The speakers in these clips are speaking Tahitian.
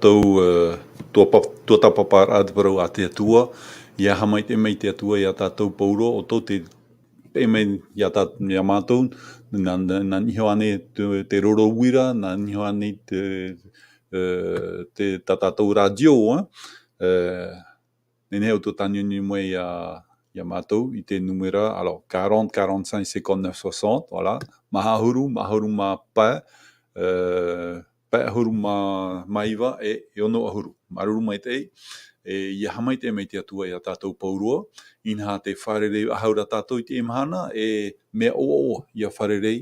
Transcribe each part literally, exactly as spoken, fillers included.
Tau, eh, tua pa-, tuatāpaparaʻa te parau a te Atua, ʻia haʻamaitaʻi mai te Atua iā tātou pauroa, ʻo tō te, te mai iā tā-, iā mātou, nā, nā, nā niʻa iho ānei te, te roro uira, nā niʻa iho ānei te, eh, te, tā tātou rātio, eh, eh, nehenehe ʻoutou e tāniuniu mai iā, iā mātou i te nūmera, alors, quarante, quarante-cinq, cinquante-neuf, soixante, voilà, maha ʻahuru, maha ʻahuru mā pae, eh, pae ʻahuru mā, mā iva e, e ono ʻahuru. Māuruuru maitaʻi, e, ʻia haʻamaitaʻi mai te Atua iā tātou pauroa, inaha tē fārerei faʻahou ra tātou i teie mahana, e mea ʻoaʻoa ʻia fārerei,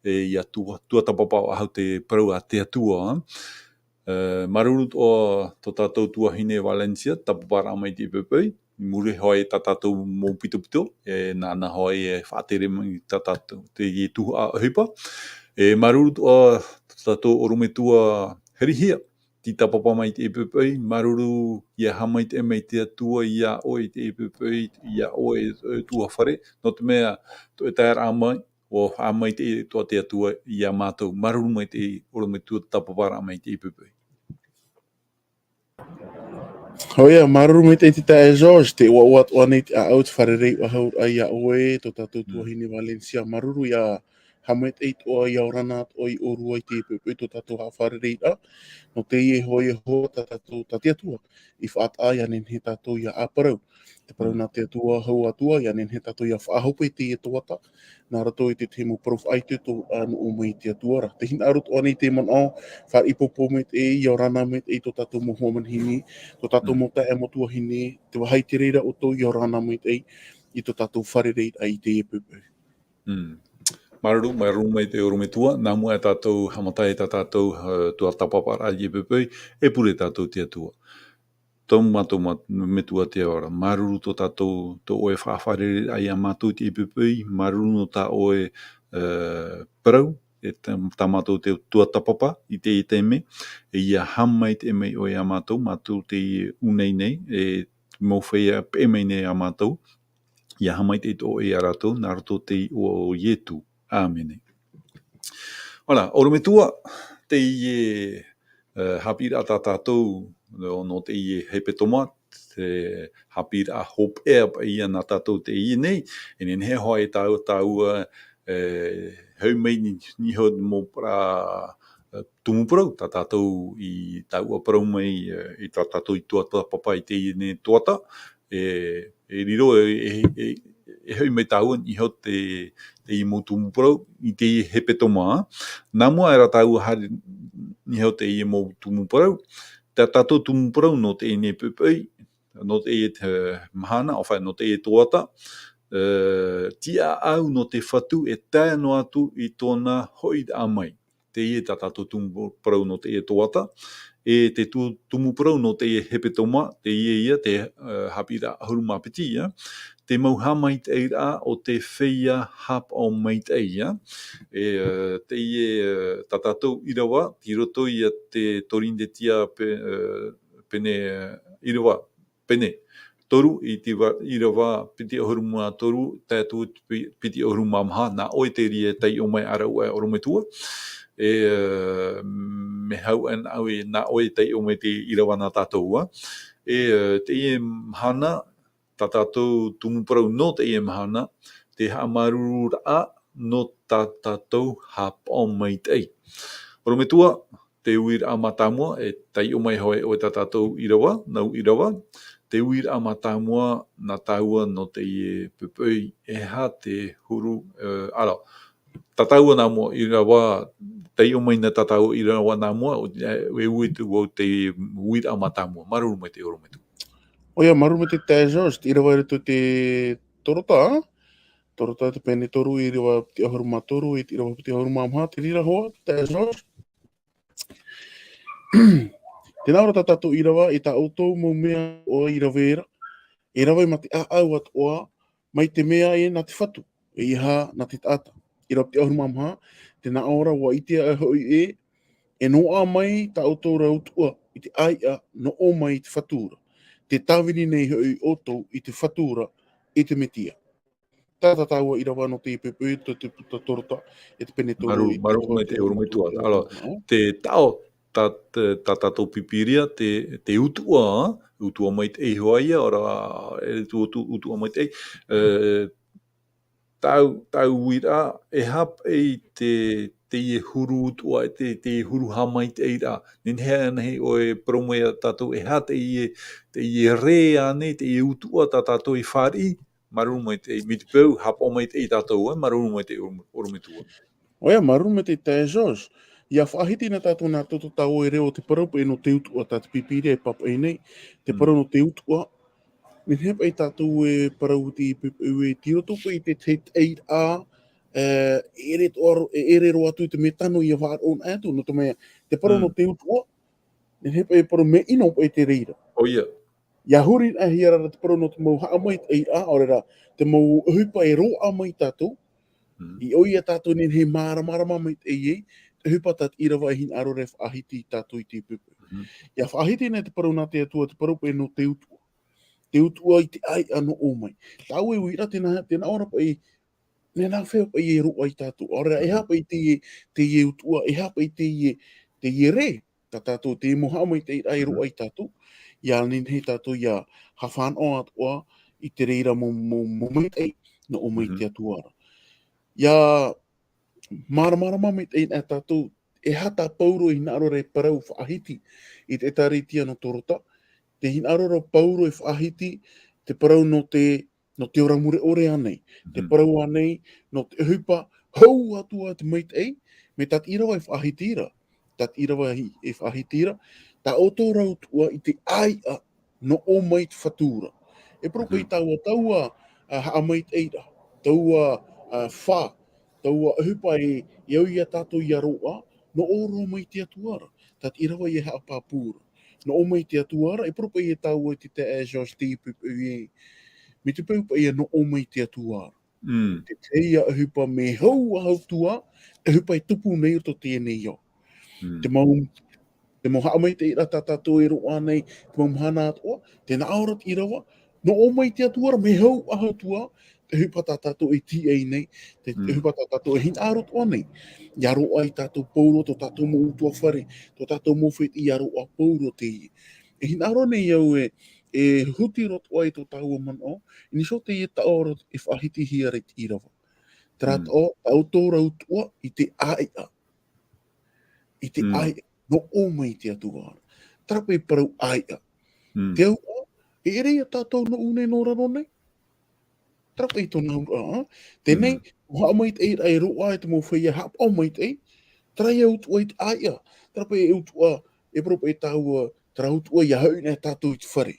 e, ʻia tua-, tuatāpapa faʻahou te parau a te Atua, eh. Eh, māuruuru atoʻa tō tātou tuahine Valencia, tāpaparaʻa mai i teie poʻipoʻi, i muri iho i tā tātou mau pitopito, e nāna hoʻi e faʻatere mai tā tātou, teie tuhaʻa ʻohipa. E māuruuru atoʻa tō tātou ʻorometua Herihia, tei tāpapa mai i teie poʻipoʻi, māuruuru ʻia haʻamaitaʻi mai te Atua iā ʻoe i teie poʻipoʻi, iā ʻoe, e, tuahine, nō te mea, tō ʻoe taeraʻa mai, ʻua haʻamaitaʻi atoʻa te Atua iā mātou. Māuruuru maitaʻi ʻorometua tāpaparaʻa mai i teie poʻipoʻi. ʻOia, māuruuru maitaʻi te taeaʻe George, tē ʻoaʻoa atoʻa nei te ʻāʻau, te fārereiraʻa faʻahou iā ʻoe, tō tātou Mm. tuahine Valencia, māuruuru ʻia haʻamaitaʻi atoʻa, ʻia ora na atoʻa i ʻōrua i teie poʻipoʻi tō tātou haʻafārereiraʻa. Nō teie hoʻi e hoa tā tātou, tā te Atua i faʻataʻa, ʻia nehenehe tātou ʻia ʻāparau. Te parau Mm. nā te Atua, hau atu ā, ʻia nehenehe tātou ʻia faʻahope i teie tuhaʻa, nā roto i te tahi mau parau faʻaitoito, ā, nō ʻō mai i te Atua ra. Tē hinaʻaro atoʻa nei te manaʻo, fāriʻi ʻāpōpō maitaʻi, ʻia ora na maitaʻi tō tātou mau hoa manihini, tō tātou Mm. mau taeaʻe, mau tuahine, tē vāhi te reira ʻoutou, ʻia ora na maitaʻi i tō tātou fārereiraʻa i teie poʻipoʻi. Mm. Māuruuru, māuruuru maitaʻi ʻorometua, nā mua e tātou haʻamata i tā tātou, eh, tuatāpaparaʻa i teie poʻipoʻi, e pure tātou i te Atua. Tō mātou ma-, Metua tei ora, māuruuru tō tātou, tō ʻoe faʻafārereiraʻa iā mātou i teie poʻipoʻi, māuruuru nō tā ʻoe, eh, parau, e tā, tā mātou te tuatāpapa i teie taime, e ʻia haʻamaitaʻi mai ʻoe iā mātou, mātou tei ʻū nei nei, e mau feiā peʻe mai nei iā mātou, ʻia haʻamaitaʻi atoʻa iā rātou, nā roto i te iʻoa o Ietu. ʻĀmene. Voilà, ʻorometua, teie, eh, haʻapiʻiraʻa tā tātou, nō, nō teie hepetoma, te haʻapiʻiraʻa hopeʻa paʻi ia nā tātou teie nei, e nehenehe hoʻi tāua, tāua, eh, hoʻi mai ni, niʻa iho mau parau, eh, tumu parau, tā tātou i tāua parau mai, eh, i tā tātou i tuatāpapa i teie nei tuhaʻa, e, e riro, e, e, e, e hoʻi mai tāua niʻa iho te, teie mau tumu parau, i teie hepetoma. Nā mua aʻera tāua haere niʻa iho teie mau tumu parau, tā tātou tumu parau nō teie nei poʻipoʻi, nō teie, eh, mahana, enfin, nō teie tuhaʻa, eh, tiʻaʻau nō te Fatu e tae noa atu i tōna hoʻiraʻa mai. Teie tā tātou tumu parau nō teie tuhaʻa, e te tu-, tumu parau nō teie hepetoma, teie ia te, eh, haʻapiʻiraʻa ʻahuru mā piti ia, te mau haʻamaitaʻiraʻa o te feiā haʻapaʻo maitaʻi ia. E, eh, teie, eh, tā tātou ʻīrava, tei roto ia te Torinetia pe-, eh, pene, eh, ʻīrava, pene toru i te va-, ʻīrava piti ʻahuru mā toru, tae atu pi-, piti ʻahuru mā maha, nā ʻoe te reira e taiʻo mai ra ʻoe ʻorometua. E, eh, mea hau aʻe nā ʻoe, nā ʻoe e taiʻo mai te ʻīrava nā tātou, ā. E, eh, teie mahana, tā tātou tumu parau nō teie mahana, te haʻamāuruururaʻa nō tā tātou haʻapaʻo maitaʻi. ʻOrometua, te uiraʻa mātāmua, e taiʻo mai hoʻi ʻoe tā tātou ʻīrava, nau ʻīrava, te uiraʻa mātāmua nā tāua nō teie poʻipoʻi, e aha te huru, eh, alors, tā tāua nā mua ʻīrava, taiʻo mai na tā tāua ʻīrava nā mua, e, e ui atu vau te uiraʻa mātāmua. Māuruuru maitaʻi ʻorometua. ʻOia, māuruuru maitaʻi taeaʻe George, te ʻīrava i roto i te Torota, Torota te pene toru, ʻīrava piti ʻahuru mā toru, i te ʻīrava piti ʻahuru mā maha, te reira hoʻi, taeaʻe George. Tē nā ʻō ra tā tātou ʻīrava, i tā ʻoutou mau mea ʻoia i rave ra, e rave mā te ʻāʻau atoʻa, mai te mea ē nā te Fatu, e ʻeiaha nā te taʻata. ʻĪrava piti ʻahuru mā maha, tē nā ʻō ra, ʻua ʻite aʻe hoʻi ē, e noaʻa mai tā ʻoutou ra utuʻa i te ʻāiʻa, noaʻa mai i te Fatu ra. Tē tāvini nei hoʻi ʻoutou i te Fatu ra, i te Metia. Taeaʻe, tā tāua ʻīrava nō teie poʻipoʻi, te, te, te Torota, e te pene toru. Māuruuru, i te māuruuru maitaʻi ʻorometua. Alors, te taʻo, tā, tā, tā tātou Pīpīria, te, te utuʻa, utuʻa maitaʻi hoʻi ia, ʻaore rā, e, te utu-, utuʻa maitaʻi, e, tāu, tāu uiraʻa, e aha paʻi te, teie huru utuʻa, te, teie huru haʻamaitaʻiraʻa. Nehenehe ānei ʻoe e parau mai ia tātou, e aha teie, teie rē ānei, teie utuʻa tā tātou i fāriʻi, māuruuru maitaʻi, mai te peu, haʻapaʻo maitaʻi tātou, e, māuruuru maitaʻi ʻorometua. ʻOia, māuruuru maitaʻi taeaʻe George. ʻIa faʻahiti na tātou nā roto i tā ʻoe reo te parau paʻi nō te utuʻa tā te Pīpīria e pāpaʻi nei, te Mm. parau nō te utuʻa, nehenehe paʻi tātou e parau i te, e, i roto paʻi i te, te, te, a, e, ʻere atoʻa ro-, e, ʻere roa atu i te mea tano ʻia faʻaroʻo atu, nō te mea, te parau Mm. nō te utuʻa, nehenehe paʻi e parau mea ʻino paʻi te reira. ʻOia. ʻIa huri anaʻe hia ra te parau nō te mau haʻamaitaʻiraʻa, ʻaore rā, te mau ʻohipa e roaʻa mai tātou, Mm. i ʻō ia tātou nehenehe e māramarama maitaʻi ai, te ʻohipa tā te ʻīrava e hinaʻaro ra e faʻahiti ia tātou i te poʻipoʻi. Mhm. ʻIa faʻahiti anaʻe te parau nā te Atua, te parau paʻi nō te utuʻa. Te utuʻa i te ʻāiʻa nō ʻō mai. Tāʻu e uiraʻa tē nā, tē nā ʻō ra paʻi, mea nāfea paʻi e roaʻa ia tātou. ʻAore rā, e aha Mhm. paʻi teie, teie utuʻa, e aha paʻi teie, teie rē, tā tātou, te mau haʻamaitaʻiraʻa e Mhm. roaʻa ia tātou, ʻia nehenehe tātou ʻia haʻafānaʻo atoʻa i te reira mau, mau, mau maitaʻi, nō ʻō mai Mhm. te Atua ra. ʻIa māramarama maitaʻi anaʻe tātou, e aha tā Pauro e hinaʻaro ra e parau faʻahiti i te ʻĒtārētia nō Torota, tē hinaʻaro ra Pauro e faʻahiti te parau nō te, nō te ora mure ʻore ānei, te Mhm. parau ānei, nō te ʻohipa hau atu ā te maitaʻi, mea tā te ʻīrava e faʻahiti ra, tā te ʻīrava i, e faʻahiti ra, tā ʻoutou ra utuʻa i te ʻāiʻa nō ʻō mai te Fatu ra. E parau paʻi Mhm. taua, taua, a, haʻamaitaʻiraʻa, taua, a, fā, taua ʻohipa e, e au ia tātou ʻia roaʻa, nō ʻō roa mai te Atua ra, tā te ʻīrava e haʻapāpū ra. Nō ʻō mai te Atua ra, e parau paʻi ia tāua i te taeaʻe George te poʻipoʻi, mai te peu paʻi ia nō ʻō mai te Atua ra. Mm. Te, teie ʻohipa mea hau ā atu ā, ʻohipa e tupu nei i roto i teie nei ao. Mm. Te mau, te mau haʻamaitaʻiraʻa tā tātou e roaʻa nei, te mau mahana atoʻa, tē nā ʻō ra te ʻīrava, nō ʻō mai te Atua ra, mea hau ā atu ā, te ʻohipa tā tātou e tīaʻi nei, te, te Mm. ʻohipa tā tātou e hinaʻaro atoʻa nei. ʻIa roaʻa ia tātou Pauro, tō tātou mau ʻutuāfare, tō tātou mau fētiʻi ʻia roaʻa Pauro teie. E hinaʻaro nei au e, e huti roa atoʻa i tō tāua manaʻo, i nīsō teie taʻo ra e faʻahitihia ra i te ʻīrava. Terā Mm. taʻo, tā ʻoutou ra utuʻa i te ʻāiʻa. I te Mm. ʻāiʻa, nō ʻō mai te Atua ra. Terā paʻi parau ʻāiʻa. Mm. Te auraʻa, e ʻere ia tātou nō ʻū nei nō raro nei. Terā paʻi tōna auraʻa, a? Teie nei, Mm. mau haʻamaitaʻiraʻa e roaʻa e te mau feiā haʻapaʻo maitaʻi, terā ia utuʻa i te ʻāiʻa. Terā paʻi e utuʻa, e parau paʻi tāua, terā utuʻa ʻia hoʻi anaʻe tātou i te fare.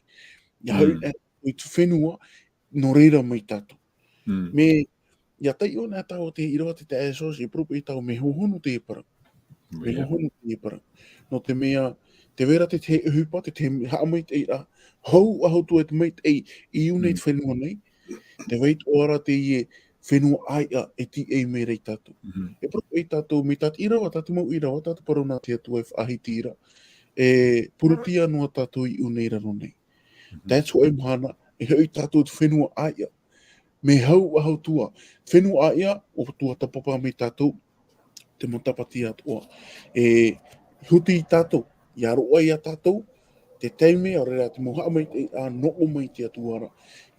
ʻIa hoʻi Mm. anaʻe tātou i te fenua, nō reira mai tātou. Mm. Mea, ʻia taiʻo anaʻe tāua te ʻīrava te taeaʻe George, e parau paʻi tāua mea hohonu teie parau. Mea ʻOia. hohonu teie parau. Nō te mea, tē vai ra te tahi ʻohipa, te tahi haʻamaitaʻiraʻa, hau ā atu ā te maitaʻi i ʻō nei Mm. te fenua nei, tē vai atoʻa ra teie fenua ʻāiʻa e tīaʻi mai ra ia tātou. Mhm. E parau paʻi tātou, mai tā te ʻīrava, tā te mau ʻīrava, tā te parau nā te Atua e faʻahiti ra, e purūtia noa tātou i ʻō nei raro nei. Mhm. Tae atu i teie mahana, e hoʻi tātou i te fenua ʻāiʻa. Mea hau ā atu ā. Fenua ʻāiʻa, ʻo tuatāpapa mai tātou, te mau tāpati atoʻa. E huti ia tātou, ʻia roaʻa ia tātou, te taime, ʻaore rā te mau haʻamaitaʻiraʻa nō ʻō mai te Atua ra.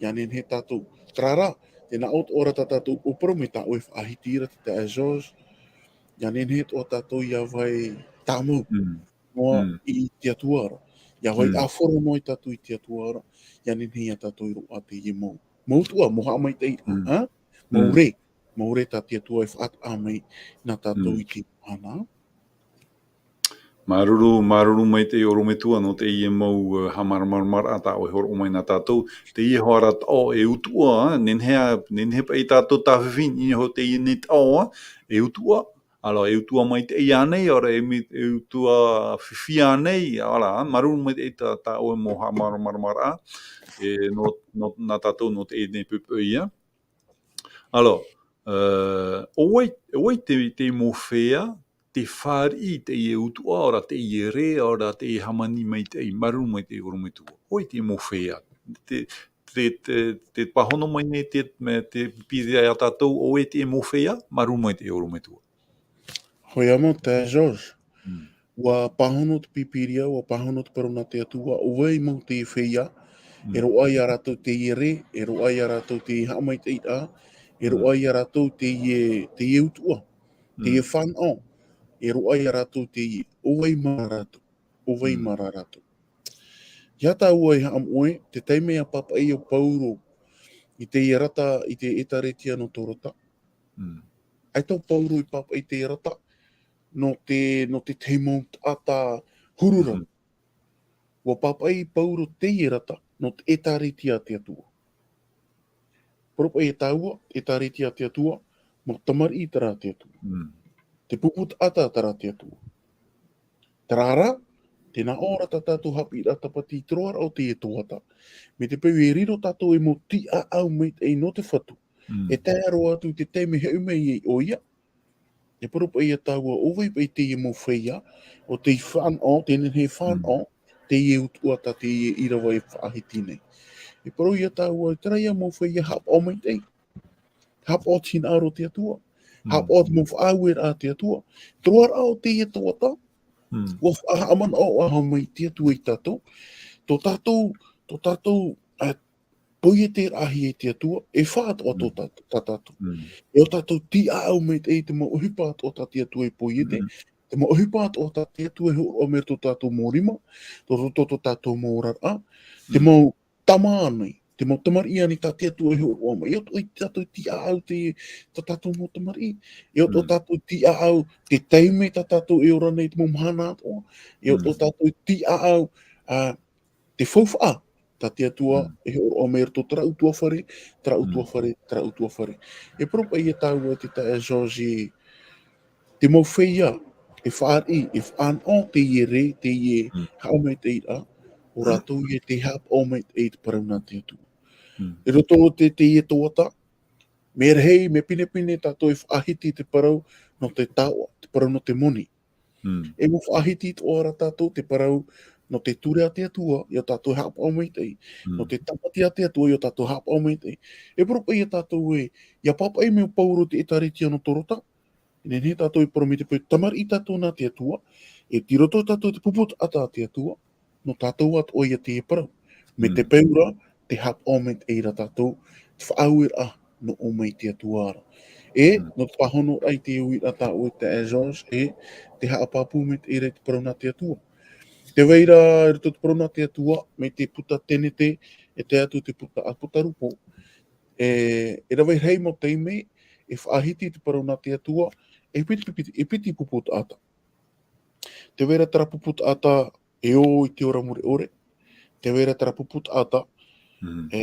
ʻIa nehenehe tātou. Terā rā, tē nā ʻō atoʻa ra tā tātou ʻōparau mai tā ʻoe e faʻahiti ra te taeaʻe George. ʻIa nehenehe atoʻa tātou ʻia vai tāmau. Mm. noa Mm. i te Atua ra. ʻIa vai Mm. ʻāfaro noa ia tātou i te Atua ra, ʻia nehenehe ia tātou e roaʻa teie mau. Mau utuʻa, mau haʻamaitaʻi, Mm. ha? Mau Mm. rē, mau rē tā te Atua e faʻataʻa mai nā tātou Mm. i teie mahana. Māuruuru, māuruuru maitaʻi ʻorometua nō teie mau, eh, haʻamāramaramaraʻa tā ʻoe e hōroʻa mai nā tātou. Teie hoʻi ra taʻo e utuʻa, nehenehe, nehenehe paʻi tātou tāfifi i niʻa iho i teie nei taʻo, e utuʻa, Alors, e utuʻa maitaʻi ānei, ʻaore rā e mi-, e utuʻa fifi ānei, voilà, māuruuru maitaʻi tā, tā ʻoe mau haʻamāramaramaraʻa, e, nō, nō, nā tātou nō teie nei poʻipoʻi ia. Alors, euh, ʻo vai, ʻo vai te, te mau feiā, tē fāriʻi i teie utuʻa, ʻaore rā teie rē, ʻaore rā teie hāmani maitaʻi, māuruuru maitaʻi ʻorometua. ʻO vai te mau feiā. Te, te, te pāhono mai nei te, me te pīpīria ia tātou, ʻo vai te mau feiā, māuruuru maitaʻi ʻorometua. Hoi ā mau taeaʻe George. Mm. ʻUa pāhono te Pīpīria, ʻua pāhono te parau nā te Atua, ʻo vai mau teie feiā, e roaʻa ia rātou teie rē, e roaʻa ia rātou teie haʻamaitaʻiraʻa, e roaʻa ia rātou teie, teie utuʻa, teie fānaʻo, e roaʻa ia rātou teie, ʻo vai mā rātou, ʻo vai mā rātou. Ia tāua e haʻamoʻe, te taime ʻa pāpaʻi ʻo Pauro i teie rata, i te ʻētāretia nō Torota. ʻAita ʻo Pauro i pāpaʻi i teie rata, nō te, nō te tahi mau taʻata hururau. ʻUa pāpaʻi Pauro teie rata, nō te ʻētāretia a te Atua. Parau paʻi e tāua, ʻētāretia a te Atua, mau tamariʻi terā a te Atua. Te pupu taʻata terā a te Atua. Terā rā, tē nā ʻō ra tā tātou haʻapiʻiraʻa tāpati i te roaraʻa o teie tuhaʻa. Mai te peu e riro tātou ei mau tiʻaʻau maitaʻi nō te Fatu. E tae roa atu i te taime e hoʻi mai ai ʻoia. E parau paʻi ia tāua, ʻo vai paʻi teie mau feiā, ʻo tei fānaʻo, tē nehenehe e fānaʻo, teie utuʻa tā teie ʻīrava e faʻahiti nei. E parau ia tāua, terā ia mau feiā haʻapaʻo maitaʻi. Haʻapaʻo te hinaʻaro o te Atua. Haʻapaʻo te mau faʻaueraʻa a te Atua. Te roaraʻa o teie tuhaʻa. ʻUa faʻahaʻamanaʻo ʻaha mai te Atua ia tātou. Tō tātou, tō tātou, ā, poieteraʻahia e te Atua, e fā atoʻa tō tā, tā tātou. E ʻo tātou tiʻaʻau maitaʻi te mau ʻohipa atoʻa tā te Atua e poiete, te mau ʻohipa atoʻa tā te Atua e hōroʻa mai tō tātou mau rima, tō, tō, tō tātou mau oraraʻa, te mau tāmā nei, te mau tamariʻi nei tā te Atua e hōroʻa mai, e ʻo tātou tiʻaʻau te, tā tātou mau tamariʻi, e ʻo tātou tiʻaʻau te taime tā tātou e ora nei te mau mahana atoʻa, e ʻo tātou tiʻaʻau, ā, te faufaʻa, tā te Atua e hōroʻa mai roto terā ʻutuāfare, terā ʻutuāfare, terā ʻutuāfare. E parau paʻi ia tāua te taeaʻe George, te mau feiā, e fāriʻi, e fānaʻo teie rē, teie haʻamaitaʻiraʻa, ʻo rātou ia tei haʻapaʻo maitaʻi i te parau nā te Atua. I roto i te, teie tuhaʻa, mea rahi, mea pinepine tātou e faʻahiti te parau nō te taoʻa, te parau nō te moni. E mau faʻahiti atoʻa ra tātou te parau nō te ture a te Atua, ia tātou e haʻapaʻo maitaʻi, nō te tāpati a te Atua, ia tātou e haʻapaʻo maitaʻi. E parau paʻi ia tātou ē, ʻia pāpaʻi mai ʻo Pauro te ʻētāretia nō Torota, e nehenehe tātou e parau mai te peu tamariʻi tātou nā te Atua, e tei roto tātou te pupu taʻata a te Atua, nō tātou atoʻa ia teie parau. Mai te peu ra, tē haʻapaʻo maitaʻi ra tātou, te faʻaueraʻa nō ʻō mai te Atua ra. E, nō te pāhonoraʻa i te uiraʻa tā ʻoe taeaʻe George, e, tē haʻapāpū maitaʻi ra i te parau nā te Atua. Tē vai ra, i roto i te parau nā te Atua, mai te puta Tenete, e tae atu te puta, ā, puta Rupo. E, e rave rahi mau taime, e faʻahiti te parau nā te Atua, e piti, piti, e piti pupu taʻata. Tē vai ra terā pupu taʻata, e ō i te ora mure ʻore, tē vai ra terā pupu taʻata, e,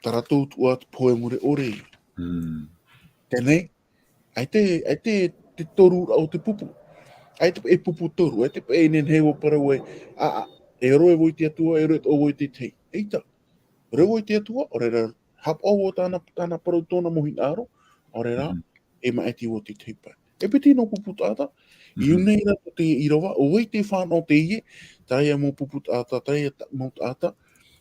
tā rātou tuʻa te pohe mure ʻore. Teie nei, ʻaita, ʻaita te toru ra o te pupu. ʻAita paʻi e pupu toru, ʻaita paʻi e nehenehe ʻua parau ē, ā, ā, e ʻore vau i te Atua, e ʻore atoʻa vau i te tahi. ʻEita, ʻore vau i te Atua, ʻaore rā, haʻapaʻo vau tāna, tāna parau tōna mau hinaʻaro, ʻaore rā, e maʻiti vau i te tahi paʻi. E piti noa pupu taʻata, i ʻō nei ra tō teie ʻīrava, ʻo vai te fānaʻo teie, terā ia mau pupu taʻata, terā ia ta-, mau taʻata,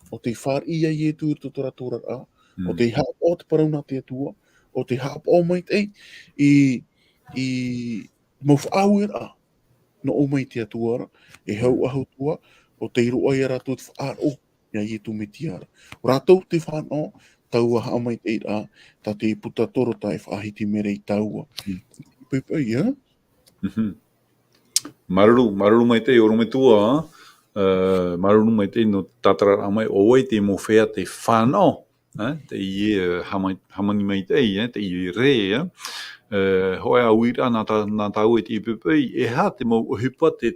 ʻo tei fāriʻi ia Ietu i roto i tō rātou oraraʻa, ʻo tei haʻapaʻo te parau nā te Atua, ʻo tei haʻapaʻo maitaʻi, i, i mau faʻaueraʻa, nō ʻō mai te Atua ra, e hau ʻahu atoʻa, ʻo tei roaʻa ia rātou te faʻaroʻo, ia Ietu Metia ra. ʻO rātou te fānaʻo, taua haʻamaitaʻiraʻa, tā te puta Torota e faʻahiti mai ra ia tāua. Poʻipoʻi, ā? Māuruuru, māuruuru maitaʻi, ʻorometua, ā, māuruuru maitaʻi nō te tātararaʻa mai, ʻo vai te mau feiā tei fānaʻo, ā, teie, ā, hāmani, hāmani maitaʻi, ā, teie rē, ā. Ā, hōʻē ā uiraʻa nā tā, nā tāua i teie poʻipoʻi, e aha te mau ʻohipa tē,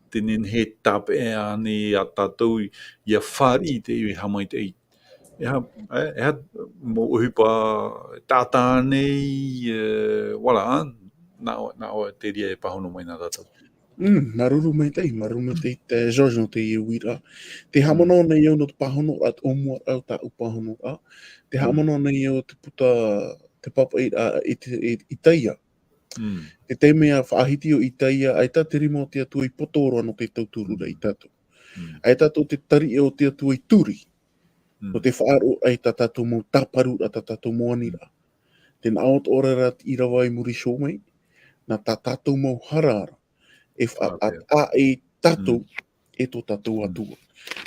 tē nehenehe e tāpeʻa nei ia tātou ʻia fāriʻi i teie hāmani maitaʻi. E aha, e, e aha mau ʻohipa tātaʻi nei, ā, voilà, ā, nā ʻō, nā ʻō te reira e pāhono mai nā tātou. Mm, māuruuru maitaʻi, māuruuru maitaʻi taeaʻe George nō teie uiraʻa. Tē haʻamanaʻo nei au nō te pāhonoraʻa, ʻōmuaraʻa o tāʻu pāhonoraʻa. Tē haʻamanaʻo nei au te puta, te pāpaʻiraʻa i te, i, Itaia. Te taime ʻa faʻahiti ʻo Itaia, ʻaita te rima o te Atua i poto roa nō te tauturu ra ia tātou. ʻAita tātou te tariʻa o te Atua i turi. Nō te faʻaroʻo i tā tātou mau tāparuraʻa, tā tātou mau aniraʻa. Tē nā ʻō atoʻa ra te ʻīrava i muri iho mai, nā tā tātou mau hara ra. e faʻataʻa i tātou, e tō tātou Atua.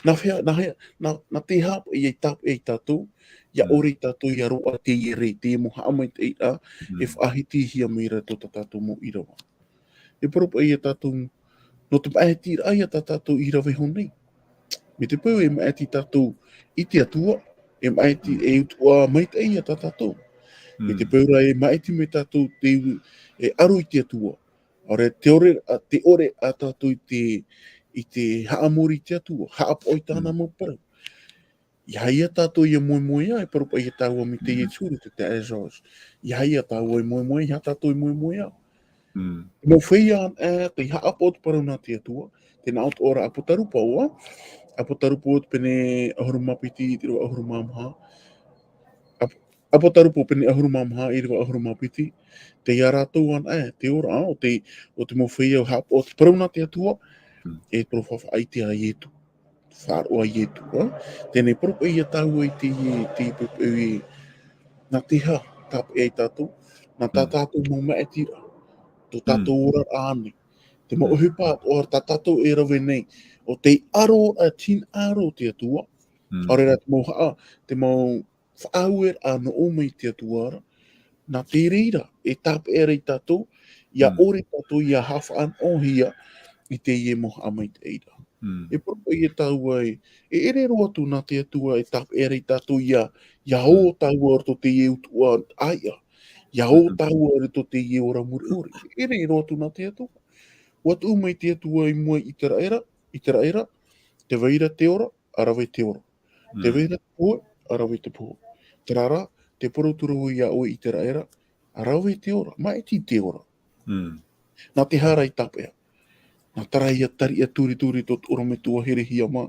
Nā hea, nā hea, nā, nā te hāpaʻi ia tāpaʻo ia tātou, ia ʻore tātou ia roaʻa teie rē, teie mau haʻamaitaʻiraʻa, e faʻahitihia mai ra tō tā tātou mau ʻīrava. E parau paʻi ia tātou, nō te maʻitiraʻa ia tā tātou i rave iho nei. Mai te peu e maʻiti tātou i te Atua, e maʻiti, e utuʻa maitaʻi ia tā tātou. Mai te peu rā e maʻiti mai tātou te, e aro i te Atua. ʻAore te ʻore, a, te ʻore a tātou i te, i te haʻamori i te Atua, haʻapaʻo i tāna mau parau. ʻIa, ʻia tātou ia moemoeā, e parau paʻi ia tāua mai teie tuʻu, te taeaʻe George. ʻIa, ʻia tāua ia moemoeā, ʻia tātou ia moemoeā. Te mau feiā, e, tei haʻapaʻo te parau nā te Atua, tē nā ʻō atoʻa ra Apotarupo, ā? Apotarupo pene ʻahuru mā piti, ʻīrava ʻahuru mā maha. Ap-, Apotarupo pene ʻahuru mā maha, ʻīrava ʻahuru mā piti. Tei ia rātou ana, e, te ora, ā, ʻo te, ʻo te mau feiā haʻapaʻo te parau nā te Atua, e parau faʻaʻite ia Ietu. Faʻaroʻo ia Ietu, ā? Teie nei parau paʻi ia tāua i te, i te poʻipoʻi, nā te aha tāpaʻo ia tātou, nā tā tātou mau maʻitiraʻa, tō tātou oraraʻa ānei. Te mau ʻohipa atoʻa tā tātou e rave nei, ʻo tei aro, ā, te hinaʻaro o te Atua, ʻaore rā te mau haʻa, te mau faʻaueraʻa nō ʻō mai te Atua ra, nā te reira, e tāpaʻo ra ia tātou, ʻia ʻore tātou, ʻia haʻafānaʻohia i teie mau haʻamaitaʻiraʻa. E parau paʻi ia tāua e, e ʻere roa atu nā te Atua e tāpaʻo ra ia tātou ʻia, ʻia ō tāua i roto i teie utuʻa ʻāiʻa, ʻia ō tāua i roto i teie ora mure ʻore. E ʻere roa atu nā te Atua. ʻUa tuʻu mai te Atua i mua i ʻĪteraʻera, ʻĪteraʻera, tē vai ra te ora, ʻa rave te ora. Tē vai ra te pohe, ʻa rave te pohe. Terā rā, tē parau atu ra vau ia ʻoe ʻĪteraʻera, ʻa rave te ora, maʻiti te ora. Nā te aha rā i tāpaʻo? Nā terā ia tariʻa turituri tō te ʻorometua herehia mā.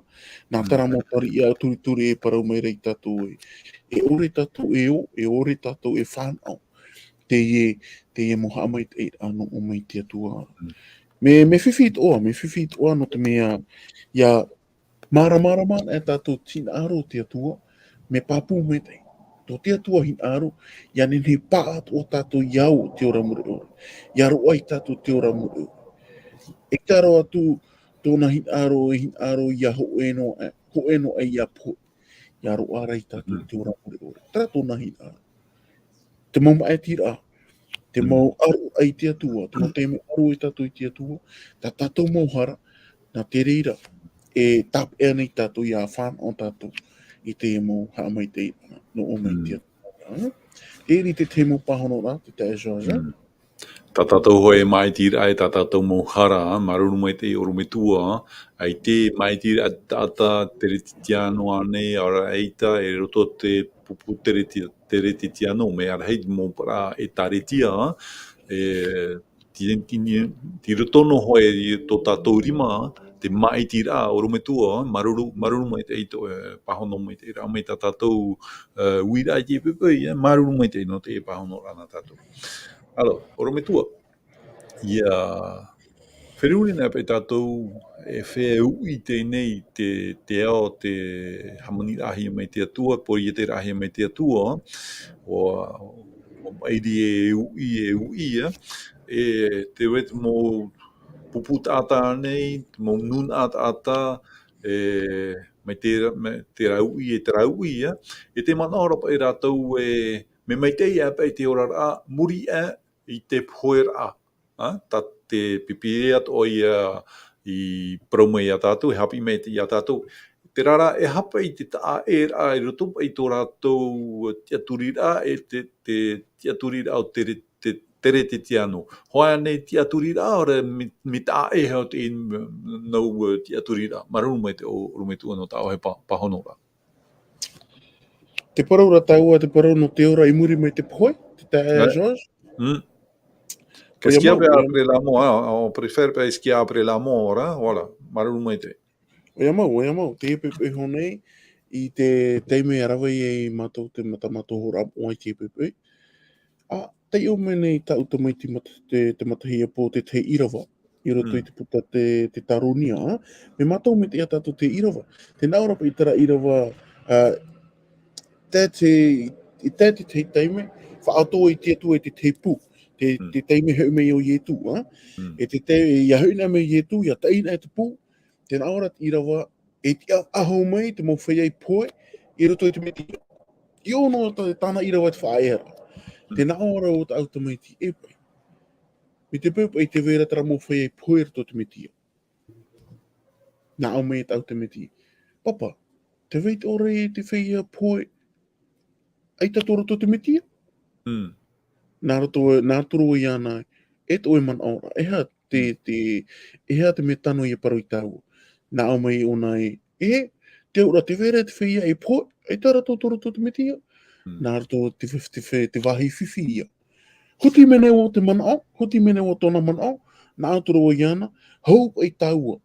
Nā terā mau tariʻa turituri e parau mai ra ia tātou ē. E ʻore tātou e ō, e ʻore tātou e fānaʻo. Teie, teie mau haʻamaitaʻiraʻa nō ʻō mai te Atua. Mea, mea fifi atoʻa, mea fifi atoʻa nō te mea, ʻia māramarama anaʻe tātou i te hinaʻaro o te Atua, mea pāpū maitaʻi. Tō te Atua hinaʻaro, ʻia nehenehe e pāʻatoʻa tātou ʻia ō i te ora mure ʻore. ʻIa roaʻa ia tātou i te ora mure ʻore. E ʻita roa atu tōna hinaʻaro, e hinaʻaro ʻia hōʻē noa, hōʻē noa ia pohe. ʻIa roaʻa ra ia tātou i te ora mure ʻore. Terā tōna hinaʻaro. Te mau maʻitiraʻa, te mau ʻaroraʻa i te Atua, te mau taime ʻaro e tātou i te Atua, tā tātou mau hara, nā te reira, e tāpaʻo nei tātou ʻia fānaʻo tātou i te mau haʻamaitaʻiraʻa nō ʻō mai te Atua. Teie te tahi mau pāhonoraʻa, te taeaʻe George. Tā tātou hōʻē maʻitiraʻa, e tā tātou mau hara, māuruuru maitaʻi ʻorometua, ʻaita e maʻitiraʻa taʻata, teretetiano ānei, ʻaore rā ʻaita, e roto te pupu tereti-, teretetiano, mea rahi mau parau ʻĒtārētia, e, ti-, ti-, ti-, tei roto noa hoʻi i tō tātou rima, te maʻitiraʻa ʻorometua, māuruuru, māuruuru maitaʻi tō, e, pāhono maitaʻi ra, mai tā tātou, e, uiraʻa i te poʻipoʻi, e, māuruuru maitaʻi nō te pāhonoraʻa nā tātou. Alors, ʻorometua, ʻIa feruri anaʻe paʻi tātou e feiā uʻi teie nei te, te ao, te hāmaniraʻahia mai te Atua, pōriʻiraʻahia mai te Atua, ʻua, ʻua maʻiri e uʻi, e uʻi, ā, e tē vai te mau pupu taʻata ānei, te mau nūnaʻa taʻata, e, mai te, mai terā uʻi, e terā uʻi, ā, e tē manaʻo ra paʻi rātou e, mea maitaʻi ā paʻi te oraraʻa, muri aʻe, i te poheraʻa, ā, tā te Pīpīria atoʻa ia i parau mai ia tātou, e haʻapiʻi mai ia tātou. Terā rā, e aha paʻi te taʻa ʻē ra i roto paʻi i tō rātou tiʻaturiraʻa, e te, te tiʻaturiraʻa o te re-, te, teretetiano. Hōʻē ānei tiʻaturiraʻa, ʻaore mea, mea taʻa ʻē hoʻi te, nau, ā, tiʻaturiraʻa. Māuruuru maitaʻi ʻo, ʻorometua nō tā ʻoe pā-, pāhonoraʻa. Te parau ra tāua, te parau nō te ora i muri mai te pohe, te taeaʻe George. Mm. Qu'est-ce qu'il y a après la mort, hein? On préfère pas ce qu'il y a après la mort, hein? Voilà. Māuruuru maitaʻi. ʻOia mau, ʻoia mau. Teie poʻipoʻi iho nei, i te taime e rave ai mātou, te mata-, mātou hōroʻa moʻa i teie poʻipoʻi. Ā, taiʻo mai nei tāʻu tamaiti mata-, te, te matahiapo, te tahi ʻīrava, i roto i te puta te, te Tāronia, ā? Mea mātau maitaʻi ia tātou te ʻīrava. Tē nā ʻō ra paʻi terā ʻīrava, ā, tae te, i tae te tahi taime, faʻaʻoto i te Atua i te tahi pū. Te, te taime hoʻi mai o Ietu, ā? E te taime, ʻia hoʻi na mai Ietu, ʻia taʻi na te pū, tē nā ʻō ra te ʻīrava, e tiʻa faʻahou mai te mau feiā i pohe i roto i te Metia. ʻIa ʻō noa tā, tāna ʻīrava te faʻaea ra. Tē nā ʻō ra ʻo tāʻu tamaiti, e paʻi. Mai te peu paʻi tē vai ra terā mau feiā i pohe i roto i te Metia. Nā ʻō mai tāʻu tamaiti, Papa, tē vai atoʻa ra te feiā pohe, ʻaita atoʻa roto i te Metia? Nā roto, nā roto rā iāna, e tō ʻoe manaʻo ra, e aha te, te, e aha te mea tano ʻia parau ia tāua? Nā ʻō mai ʻōna ē, e, te auraʻa tē vai ra te feiā e pohe, ʻaita rātou atoʻa roto i te Metia? Nā roto te, te, te, te vāhi fifi ia. Huti mai nei ʻo te manaʻo, huti mai nei ʻo tōna manaʻo, nā roto rā iāna, hou paʻi tāua,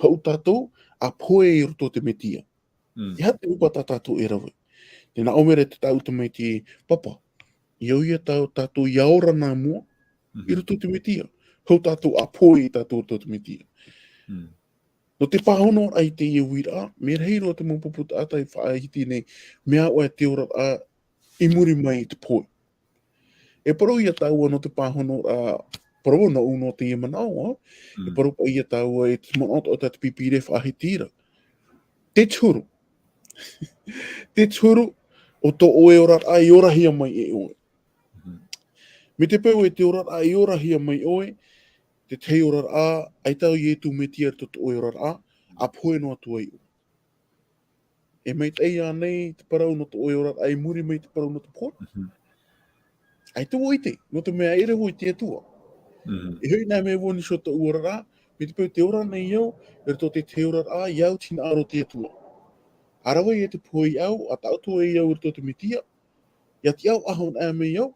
hou tātou, ʻa pohe i roto i te Metia. E aha te ʻohipa tā tātou e rave? Tē nā ʻō mai ra te tāʻu tamaiti, Papa, ʻia au ia tā, tātou ʻia ora nā mua, i roto i te Metia. Hou tātou ʻa pohe ia tātou i roto i te Metia. Nō te pāhonoraʻa i teie uiraʻa, mea rahi roa te mau pupu taʻata i faʻahiti nei, mea ʻoe te oraraʻa i muri mai i te pohe. E parau ia tāua nō te pāhonoraʻa, parau nōʻu nō teie manaʻo, ā? E parau paʻi ia tāua e te manaʻo atoʻa tā te Pīpīria e faʻahiti ra. Te huru. Te huru, ʻo tō ʻoe oraraʻa i orahia mai e ʻoe. Mai te peu e te oraraʻa i orahia mai ʻoe, te tahi oraraʻa, ʻaita ʻo Ietu Metia i roto tō ʻoe oraraʻa, ʻa pohe noa atu ai ʻoe. E maitaʻi ānei te parau nō tō ʻoe oraraʻa i muri mai te parau nō te pohe? ʻAita vau i ʻite, nō te mea e ʻere vau i te Atua. E hoʻi nā mea vau nō tōʻu oraraʻa, mai te peu tē ora nei au, i roto i te tahi oraraʻa, ʻia au te hinaʻaro o te Atua. ʻA rave ia te pohe iāʻu, ʻa taʻoto ia au i roto i te Metia, ʻia tiʻa faʻahou na mai au,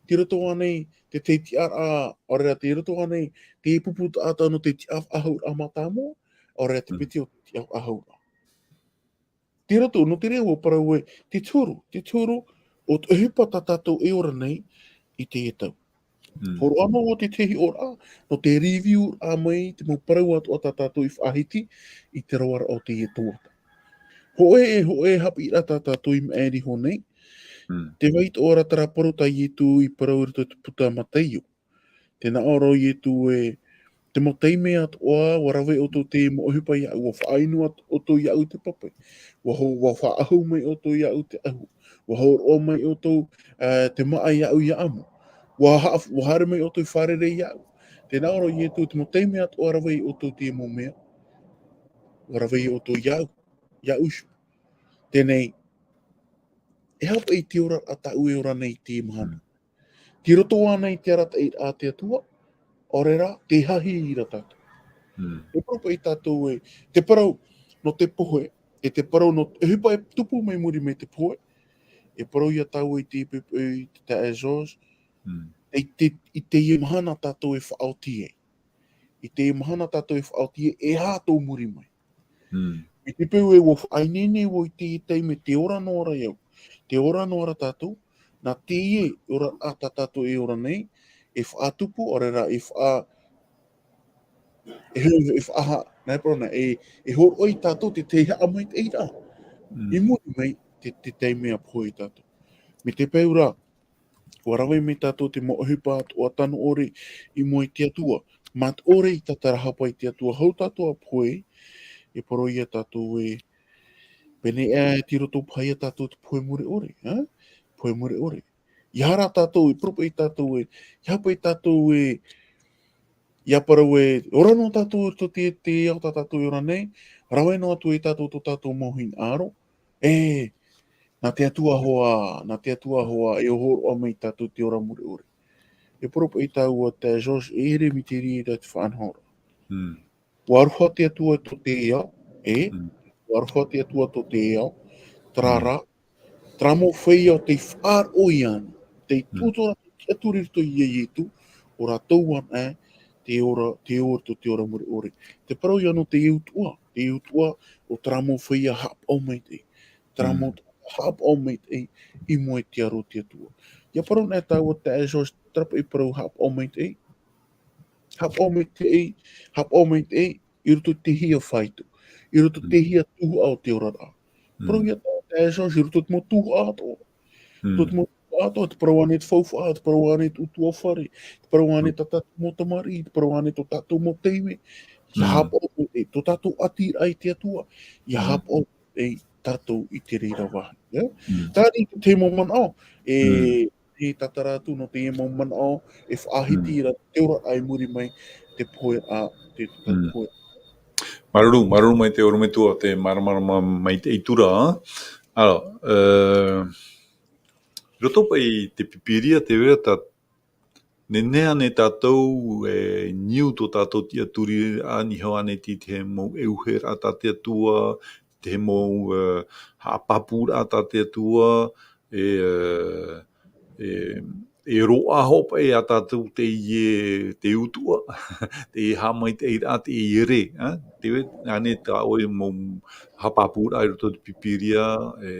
tei roto ānei te, te tiʻaraʻa, ʻaore rā tei roto ānei te pupu taʻata nō te tiʻa faʻahou ra mātāmua, ʻaore rā te piti o te tiʻa faʻahou ra. Tei roto, nō te reira ʻua parau ē, te huru, te huru, ʻo te ʻohipa tā tātou e ora nei i teie tau. Hōroʻa noa vau te tahi ʻōraʻa, nō te review-raʻa mai te mau parau atoʻa tā tātou i faʻahiti i te roaraʻa o teie tuhaʻa. Hōʻē, e hōʻē haʻapiʻiraʻa tā tātou i maʻiri iho nei, tē vai atoʻa ra terā parau tā Ietu i parau i roto i te puta Mataio. Tē nā ʻō ra ʻo Ietu ē, te mau taime atoʻa, ʻua rave ʻoutou i te mau ʻohipa iāʻu, ʻua faʻainu atu ʻoutou iāʻu i te pape. ʻUa ho-, ʻua faʻaʻahu mai ʻoutou iāʻu i te ʻahu. ʻUa hōroʻa mai ʻoutou, ā, te māʻa iāʻu ʻia ʻamu. ʻUa ha-, ʻua haere mai ʻoutou i fārerei iāʻu. Tē nā ʻō ra ʻo Ietu, te mau taime atoʻa ʻua rave ʻoutou i te mau mea, ʻua rave ʻoutou iāʻu, iāʻu iho. Teie nei, e aha paʻi te oraraʻa tāʻu e ora nei i teie mahana? Tei roto ānei i te arataʻiraʻa a te Atua, ʻaore rā, tē hahi ra tātou. E parau paʻi tātou ē, te parau nō te pohe, e te parau nō, e ʻohipa e tupu mai muri mai te pohe, e parau ia tāua i te, i te, i te taeaʻe George, i te, i teie mahana tātou e faʻaoti ai. I teie mahana tātou e faʻaoti ai, e aha tō muri mai. I te peu ē ʻua faʻaineine vau i teie taime tē ora noa ra au, tē ora noa ra tātou, nā teie oraraʻa tā tātou e ora nei, e faʻatupu, ʻaore rā, e faʻa-, e, e faʻaha-, nā, e parau na, e, e hōroʻa ia tātou te, te haʻamaitaʻiraʻa. I muri mai te, te taime ʻa pohe ia tātou. Mai te peu ra, ʻua rave mai tātou te mau ʻohipa atoʻa tano ʻore i mua i te Atua. Mā te ʻore i tātarahapa i te Atua, hou tātou ʻa pohe, e parau ia tātou ē, pēneiaʻe tei roto paha ia tātou te pohe mure ʻore, ā? Pohe mure ʻore. ʻIa haere tātou, e parau paʻi tātou ē, ʻia haere paʻi tātou ē, ʻia parau ē, ora noa tātou i roto i te, te ao tā tātou e ora nei, rave noa atu ia tātou tō tātou mau hinaʻaro, e, nā te Atua hoʻi, nā te Atua hoʻi, e hōroʻa mai ia tātou te ora mure ʻore. E parau paʻi tāua taeaʻe George, e ʻere mai te reira te faʻanahoraʻa. ʻUa aroha te Atua tō te ao, e, ʻua aroha te Atua tō te ao, terā rā, terā mau feiā tei faʻaroʻo iāna, tei tuʻu atoʻa ra, tei tiʻaturi i roto ia Ietu, ʻo rātou anaʻe, tei ora, tei ora tō te ora mure ʻore. Te parau ia nō te utuʻa, te utuʻa o terā mau feiā haʻapaʻo maitaʻi. Terā mau haʻapaʻo maitaʻi i mua i te aro o te Atua. ʻIa parau anaʻe tāua taeaʻe George, terā paʻi parau haʻapaʻo maitaʻi. Haʻapaʻo maitaʻi, haʻapaʻo maitaʻi, i roto i te hia fāito, i roto i te hia tuhaʻa o te oraraʻa. Parau ia tāua taeaʻe George, i roto i te mau tuhaʻa atoʻa. Roto i te mau tuhaʻa atoʻa, te parau ānei te faufaʻa, te parau ānei te ʻutuāfare, te parau ānei tā tātou mau tamariʻi, te parau ānei tō tātou mau taime, ia haʻapaʻo mai te, tō tātou ʻātīraʻa i te Atua, ia haʻapaʻo mai tātou i te reira vāhi, ē? Tāʻiri te mau manaʻo, e, e tātara atu nō teie mau manaʻo, e faʻahiti ra te oraraʻa i muri mai, te pohe a, te, te pohe. Māuruuru, māuruuru mai te ʻorometua, te māramarama mai te ʻītura. Alors, euh, i roto paʻi i te Pīpīria, tē vai ra tā, nehenehe ānei tātou e niu tō tātou tiʻaturiraʻa, niho ānei i te mau ʻeuheraʻa tā te Atua, te mau, eh, haʻapāpūraʻa tā te Atua, e, eh, e, e roaʻa hoʻi paʻi ia tātou teie, te utuʻa, teie haʻamaitaʻiraʻa, teie rē, eh? Tē vai ānei tā ʻoe mau haʻapāpūraʻa i roto i te Pīpīria, e,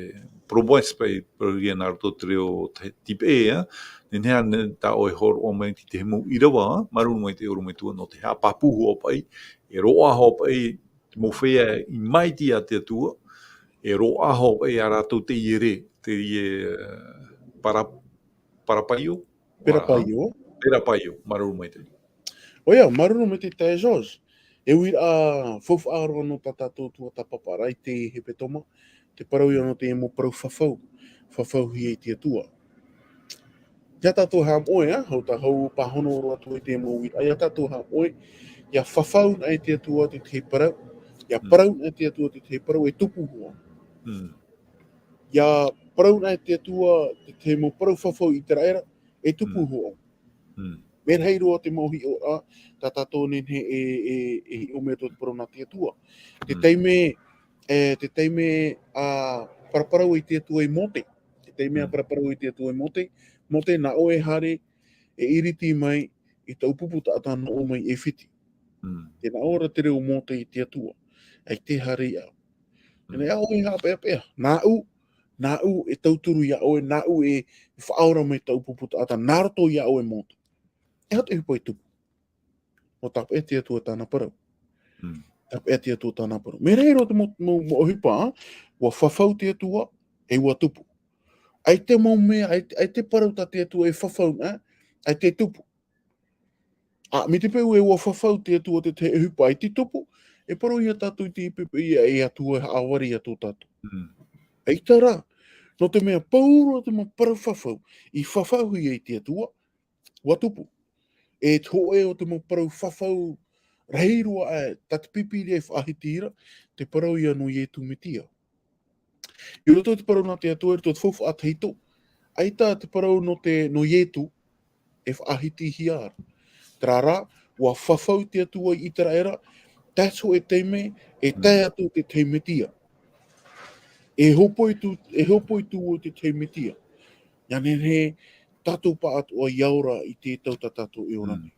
promesse paʻi, parauhia nā roto i te reo te-, tipeʻe, eh? Nehenehe ānei tā ʻoe e hōroʻa mai i te mau ʻīrava, eh? Māuruuru mai te ʻorometua nō te haʻapāpū hoʻi paʻi, e roaʻa hoʻi paʻi, te mau feiā i maitaʻi ia te Atua, e roaʻa hoʻi paʻi ia rātou teie rē, teie, eh, para-, parapaio? Perapaio. Perapaio, māuruuru maitaʻi. ʻOia, māuruuru maitaʻi taeaʻe George. E uiraʻa faufaʻa roa nō tā tātou tuatāpaparaʻa i te hepetoma, te parau ia nō te mau parau fafau, fafauhia i te Atua. Ia tātou haʻamoʻe, ā, hou tā hou pāhono roa atu i te mau uiraʻa, ia tātou haʻamoʻe, ia fafau na e te Atua te tahi parau, ia parau na e te Atua te tahi parau, e tupu hoʻi. Ia parau na e te Atua te tahi mau parau fafau i te raʻa, e tupu hoʻi. Mea rahi roa te mau hiʻoraʻa, tā tātou nehenehe e, e, e hiʻo mai tō te parau nā te Atua. Te taime, e, te taime a paraparau i te Atua i Mōte. Te taime a paraparau i te Atua i Mōte. Mōte, nā ʻoe e haere, e iriti mai i taʻu pupu taʻata nō ʻō mai ʻĒfiti. Tē nā ʻō ra te reo o Mōte i te Atua. ʻAita e haere iāʻu. Teie nei ʻoe e haʻapeʻapeʻa. Nāʻu, nāʻu e tauturu iā ʻoe, nāʻu e faʻaora mai taʻu pupu taʻata, nā roto iā ʻoe Mōte. E aha te ʻohipa i tupu? ʻUa tāpeʻa te Atua tāna parau. Tāpeʻa te Atua tāna parau. Mea rahi roa te mau, mau, mau ʻohipa, ā? ʻUa fafau te Atua, e ʻua tupu. ʻAita mau mea, ʻaita, ʻaita parau tā te Atua e fafau, ā? ʻAita e tupu. Ā, mai te peu ē ʻua fafau te Atua te tahi ʻohipa ʻaita e tupu, e parauhia tātou i te poʻipoʻi ia e Atua e haʻavare ia tō tātou. ʻAita rā, nō te mea pauroa te mau parau fafau, i fafauhia i te Atua, ʻua tupu. E te hōʻē o te mau parau fafau rahi roa aʻe, tā te Pīpīria e faʻahiti ra, te parau ia nō Ietu Metia. I roto i te parau nā te Atua, i roto i te faufaʻa tahito, ʻaita te parau nō te, nō Ietu, e faʻahitihia ra. Terā rā, ʻua fafau te Atua i ʻĪteraʻera, tae atu i te taime, e tae atu te tahi Metia. E hōpoi tū, e hōpoi tū o te tahi Metia. Ia nehenehe tātou pāʻatoʻa ia ora i te tau tā tātou e ora nei.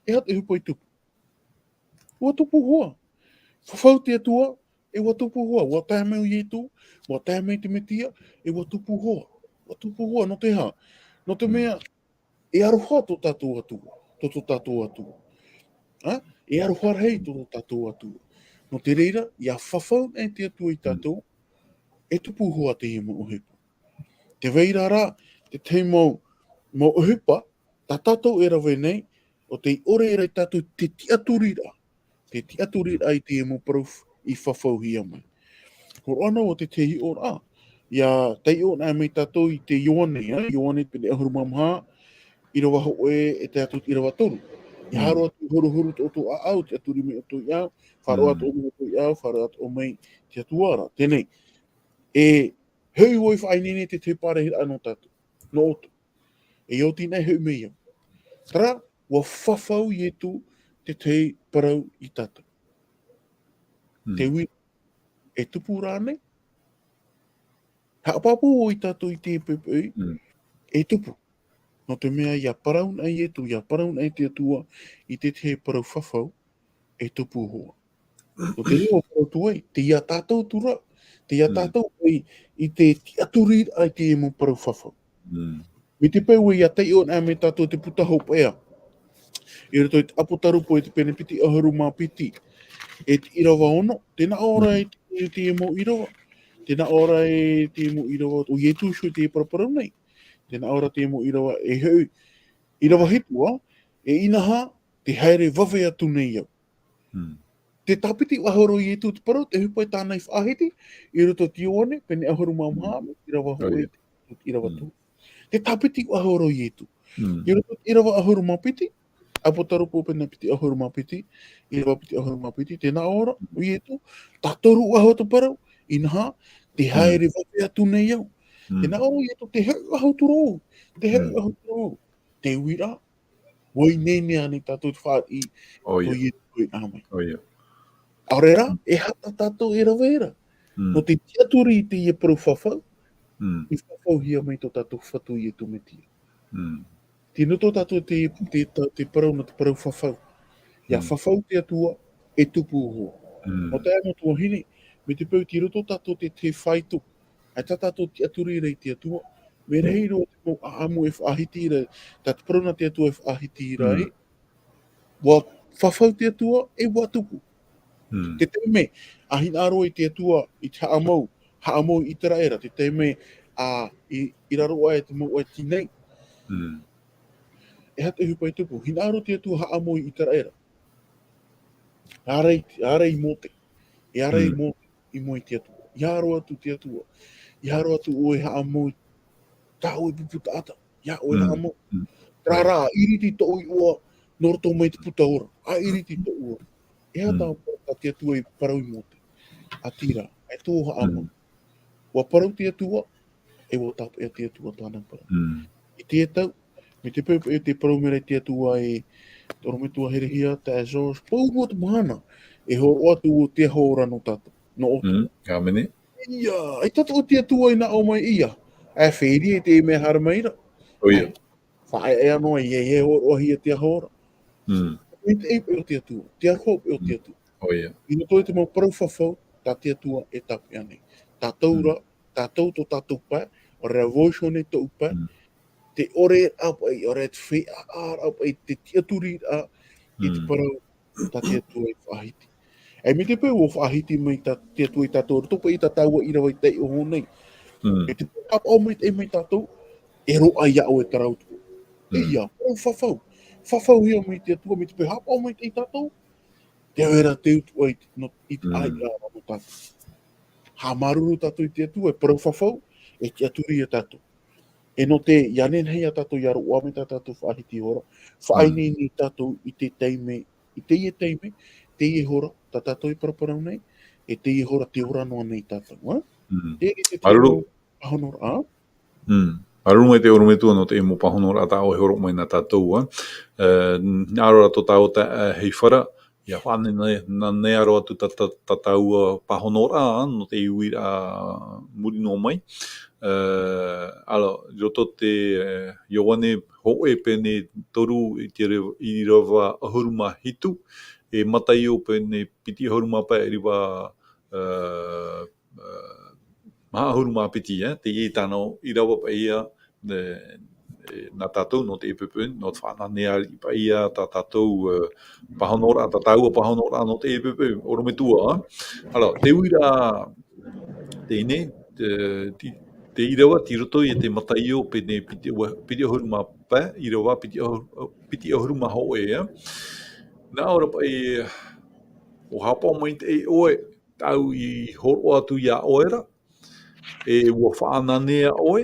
E aha te ʻohipa i tupu? ʻUa tupu hoʻi. Fafau te Atua, e ʻua tupu hoʻi. ʻUa tae mai ʻo Ietu, ʻua tae mai te Metia, e ʻua tupu hoʻi. ʻUa tupu hoʻi, nō te aha? Nō te mea, e aroha tō tātou Atua, tō, tō tātou Atua. Ā? E aroha rahi tō, tō tātou Atua. Nō te reira, ʻia fafau nei te Atua ia tātou, e tupu hoʻi teie mau ʻohipa. Tē vai ra rā, te tahi mau, mau ʻohipa, tā tātou e rave nei, ʻo tei ʻore ra ia tātou te tiʻaturiraʻa. Te tiʻaturiraʻa i te mau parau f-, i fafauhia mai. Hōroʻa noa te tahi hiʻoraʻa. ʻIa taiʻo anaʻe mai tātou i te Ioane, ā, Ioane pene ʻahuru mā maha, ʻīrava hōʻē e tae atu i te ʻīrava toru. ʻIa haere atu, huru, huru tō ʻoutou ʻāʻau, tiʻaturi mai ʻoutou iāʻu, faʻaroʻo atoʻa mai ʻoutou iāʻu, faʻaroʻo atoʻa mai te Atua ra. Teie nei, e hoʻi vau i faʻaineine i te tahi parahiraʻa nō tātou, nō ʻoutou. E oti nei, hoʻi mai iāʻu. Terā, ʻua fafau Ietu te tahi parau ia tātou. Te uira, e tupu ra ānei? Haʻapāpū vau ia tātou i te poʻipoʻi, e tupu. Nō te mea ʻia parau anaʻe Ietu, ʻia parau anaʻe te Atua i te tahi parau fafau, e tupu hoʻi. Nō te reira ʻua parau atu ai, tei ia tātou atu ra, tei ia tātou ai i te tiʻaturiraʻa i te mau parau fafau. Mai te peu ē ʻia taiʻo anaʻe mai tātou te puta hopeʻa. I roto i te ʻApotarupo i te pene piti ʻahuru mā piti, e te ʻīrava ono, tē nā ʻō ra e te, te mau ʻīrava. Tē nā ʻō ra e te mau ʻīrava, ʻo Ietu iho i te paraparau nei. Tē nā ʻō ra te mau ʻīrava, e hoʻi, ʻīrava hitu ā, e inaha, tē haere vave atu nei au. Te tāpiti faʻahou roa Ietu te parau, te ʻohipa i tāna i faʻahiti, i roto i te Ioane, pene ʻahuru mā maha, ʻīrava hōʻē, ʻīrava toru. Te tāpiti faʻahou roa Ietu. I roto i te ʻīrava ʻahuru mā piti, ʻApotarupo pene piti ʻahuru mā piti, ʻīrava piti ʻahuru mā piti, tē nā ʻō ra, ʻo Ietu, tā toru faʻahou te parau, inaha, tē haere vave atu nei au. Tē nā ʻō ra Ietu, tē hoʻi faʻahou atu ra au, tē hoʻi faʻahou atu ra au. Te uiraʻa, ʻua ineine ānei tātou te fāriʻi, ʻo Ietu i ʻā mai. ʻAore rā, e aha tā tātou e rave ra. Nō te tiʻaturi i teie parau fafau, i fafauhia mai tō tātou Fatu Ietu Metia. Tē nō tō tātou te, te, te, te parau nō te parau fafau. ʻIa fafau te Atua, e tupu hoʻi. Nō te mea tuahine, mai te peu tei roto tātou te, te fāito, ʻaita tātou tiʻaturi ra i te Atua, mea rahi roa te mau ʻāʻamu e faʻahiti ra, tā te parau nā te Atua e faʻahiti ra ē, ʻua fafau te Atua, e ʻua tupu. Te taime, a hinaʻaro i te Atua, i te haʻamau, haʻamau i ʻĪteraʻera, te taime, a, i, i raro aʻe te mau ʻaiti nei. E aha te ʻohipa i tupu, hinaʻaro te Atua haʻamau i ʻĪteraʻera. ʻAre i, ʻare i Mōte. E ʻareʻa i Mōte, i mua i te Atua. ʻIa aro atu te Atua. ʻIa aro atu ʻoe haʻamau i tā ʻoe pupu taʻata. ʻIa ʻoe haʻamau. Terā rā, ʻiriti tōʻu iʻoa, nō roto mai te puta ora. ʻA ʻiriti tōʻu iʻoa. E aha tā, tā te Atua i parau i Mōte. ʻAita rā, e tō haʻamau. ʻUa parau te Atua, e ʻua tāpeʻa te Atua tāna parau. I teie tau, mai te peu e te parau mai ra te Atua e, te ʻorometua herehia, taeaʻe George, pauroa te mahana, e hōroʻa atu ʻo te aho ora nō tātou, nō ʻoutou. ʻĀmene. ʻIa, ʻaita tō te Atua i nā ʻō mai ʻia, e fēri e te mea haere mai ra. ʻOia. Faʻaea noa ia, e hōroʻahia te aho ora. I te ʻite o te Atua, te aroha o te Atua. ʻOia. I roto i te mau parau fafau, tā te Atua e tāpeʻa nei. Tātou rā, tātou tō tātou pae, ʻaore rā volition tōʻu pae, te ʻore raʻa paʻi, ʻaore rā te feiā raʻa paʻi, te tiʻaturi raʻa, i te parau, tā te Atua i faʻahiti. E mai te peu ʻua faʻahiti mai tā te Atua ia tātou, roto paʻi i tā tāua ʻīrava i taiʻo nei. E te peu haʻapaʻo maitaʻi mai tātou, e roaʻa ia ʻoe terā utuʻa. ʻIa, parau fafau. Fafauhia mai te Atua, mai te peu haʻapaʻo maitaʻi tātou, te au ra te utuʻa i te, nō, i te ʻāiʻa nō tātou. Haʻamāuruuru tātou i te Atua, e parau fafau, e tiʻaturi ia tātou. E nō te, ʻia nehenehe ia tātou ʻia roaʻa mai tā tātou faʻahiti hora. Faʻaineine tātou i te taime, i teie taime, teie hora, tā tātou e paraparau nei, e teie hora te ora noa nei tātou, ā? Te, te, te, Māuruuru. Pāhonoraʻa. Māuruuru maitaʻi ʻorometua nō te mau pāhonoraʻa tā ʻoe e hōroʻa mai nā tātou, ā? E, nā roto tō tāua, e, hei fara, ʻia faʻananea, nanea roa atu tā, tā, tā tāua pāhonoraʻa, nō te uiraʻa muri noa mai. E, alors, i roto te, e, Ioane hōʻē pene toru i te re-, ʻīrava ʻahuru mā hitu, e Mataio pene piti ʻahuru mā pae ʻīrava, e, e, maha ʻahuru mā piti, e, teie tāna ʻīrava paʻi ia, e, e, nā tātou nō te ʻEpepene, nō te faʻananea paʻi ia tā tātou, e, pāhonoraʻa, tā tāua pāhonoraʻa nō te ʻEpepene, ʻorometua, ā. Alors, te uiraʻa, teie nei, te, te, te ʻīrava tei roto ia te Mataio pene piti, piti ʻahuru mā pae, ʻīrava piti ʻahuru, piti ʻahuru mā hōʻē, ā. Nā ʻō ra paʻi, ʻua haʻapaʻo maitaʻi ʻoe, tāʻu i hōroʻa atu ia ʻoe ra, e ʻua faʻananea ʻoe,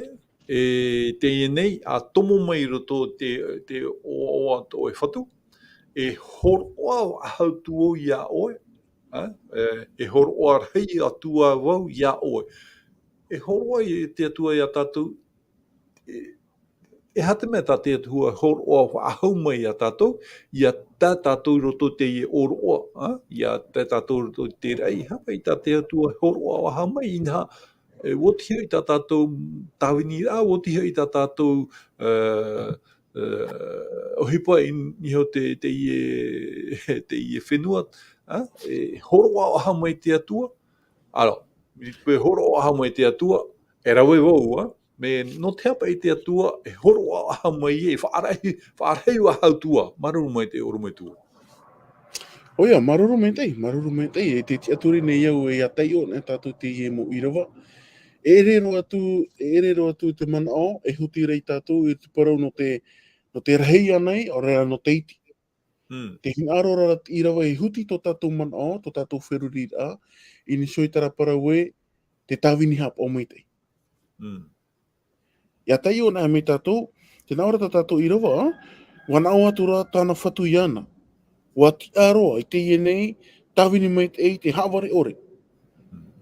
e teie nei, ʻa tomo mai i roto te, te ʻoaʻoa tō ʻoe Fatu, e hōroʻa faʻahou atu vau ia ʻoe, ā, e, e hōroʻa rahi atu vau ia ʻoe. E hōroʻa i te Atua ia tātou, e, e aha te mea tā te Atua hōroʻa faʻahou mai ia tātou, ʻia tae tātou i roto i teie ʻōroʻa, ā? ʻIa tae tātou i roto i te raʻi, e aha paʻi tā te Atua hōroʻa faʻahou mai, inaha, e, ʻua oti hoʻi tā tātou tāviniraʻa, ʻua oti hoʻi tā tātou, e, e, ʻohipa i, i niʻa i te, teie, teie fenua, ā? E hōroʻa faʻahou mai te Atua. Alors, i te peu e hōroʻa faʻahou mai te Atua, e rave vau, ā? Mea nō te aha paʻi te Atua e hōroʻa faʻahou mai, e faʻarahi, faʻarahi faʻahou atu vau, māuruuru maitaʻi ʻorometua. ʻOia, māuruuru maitaʻi, māuruuru maitaʻi, e te tiʻaturi nei au e ʻia taiʻo nei tātou teie mau ʻīrava. E ʻere roa atu, e ʻere roa atu te manaʻo, e huti ra ia tātou i te parau nō te, nō te rahi ānei, ʻaore rā nō te iti. Te hinaʻaro ra te ʻīrava e huti tō tātou manaʻo, tō tātou feruriraʻa, i niʻa iho i terā parau ē, te tāvini haʻapaʻo maitaʻi. ʻIa taiʻo anaʻe mai tātou, tē nā ʻō ra tā tātou ʻīrava, ʻua nā ʻō atu ra tāna Fatu iāna. ʻUa tiʻa roa i teie nei tāvini maitaʻi, te haʻavare ʻore.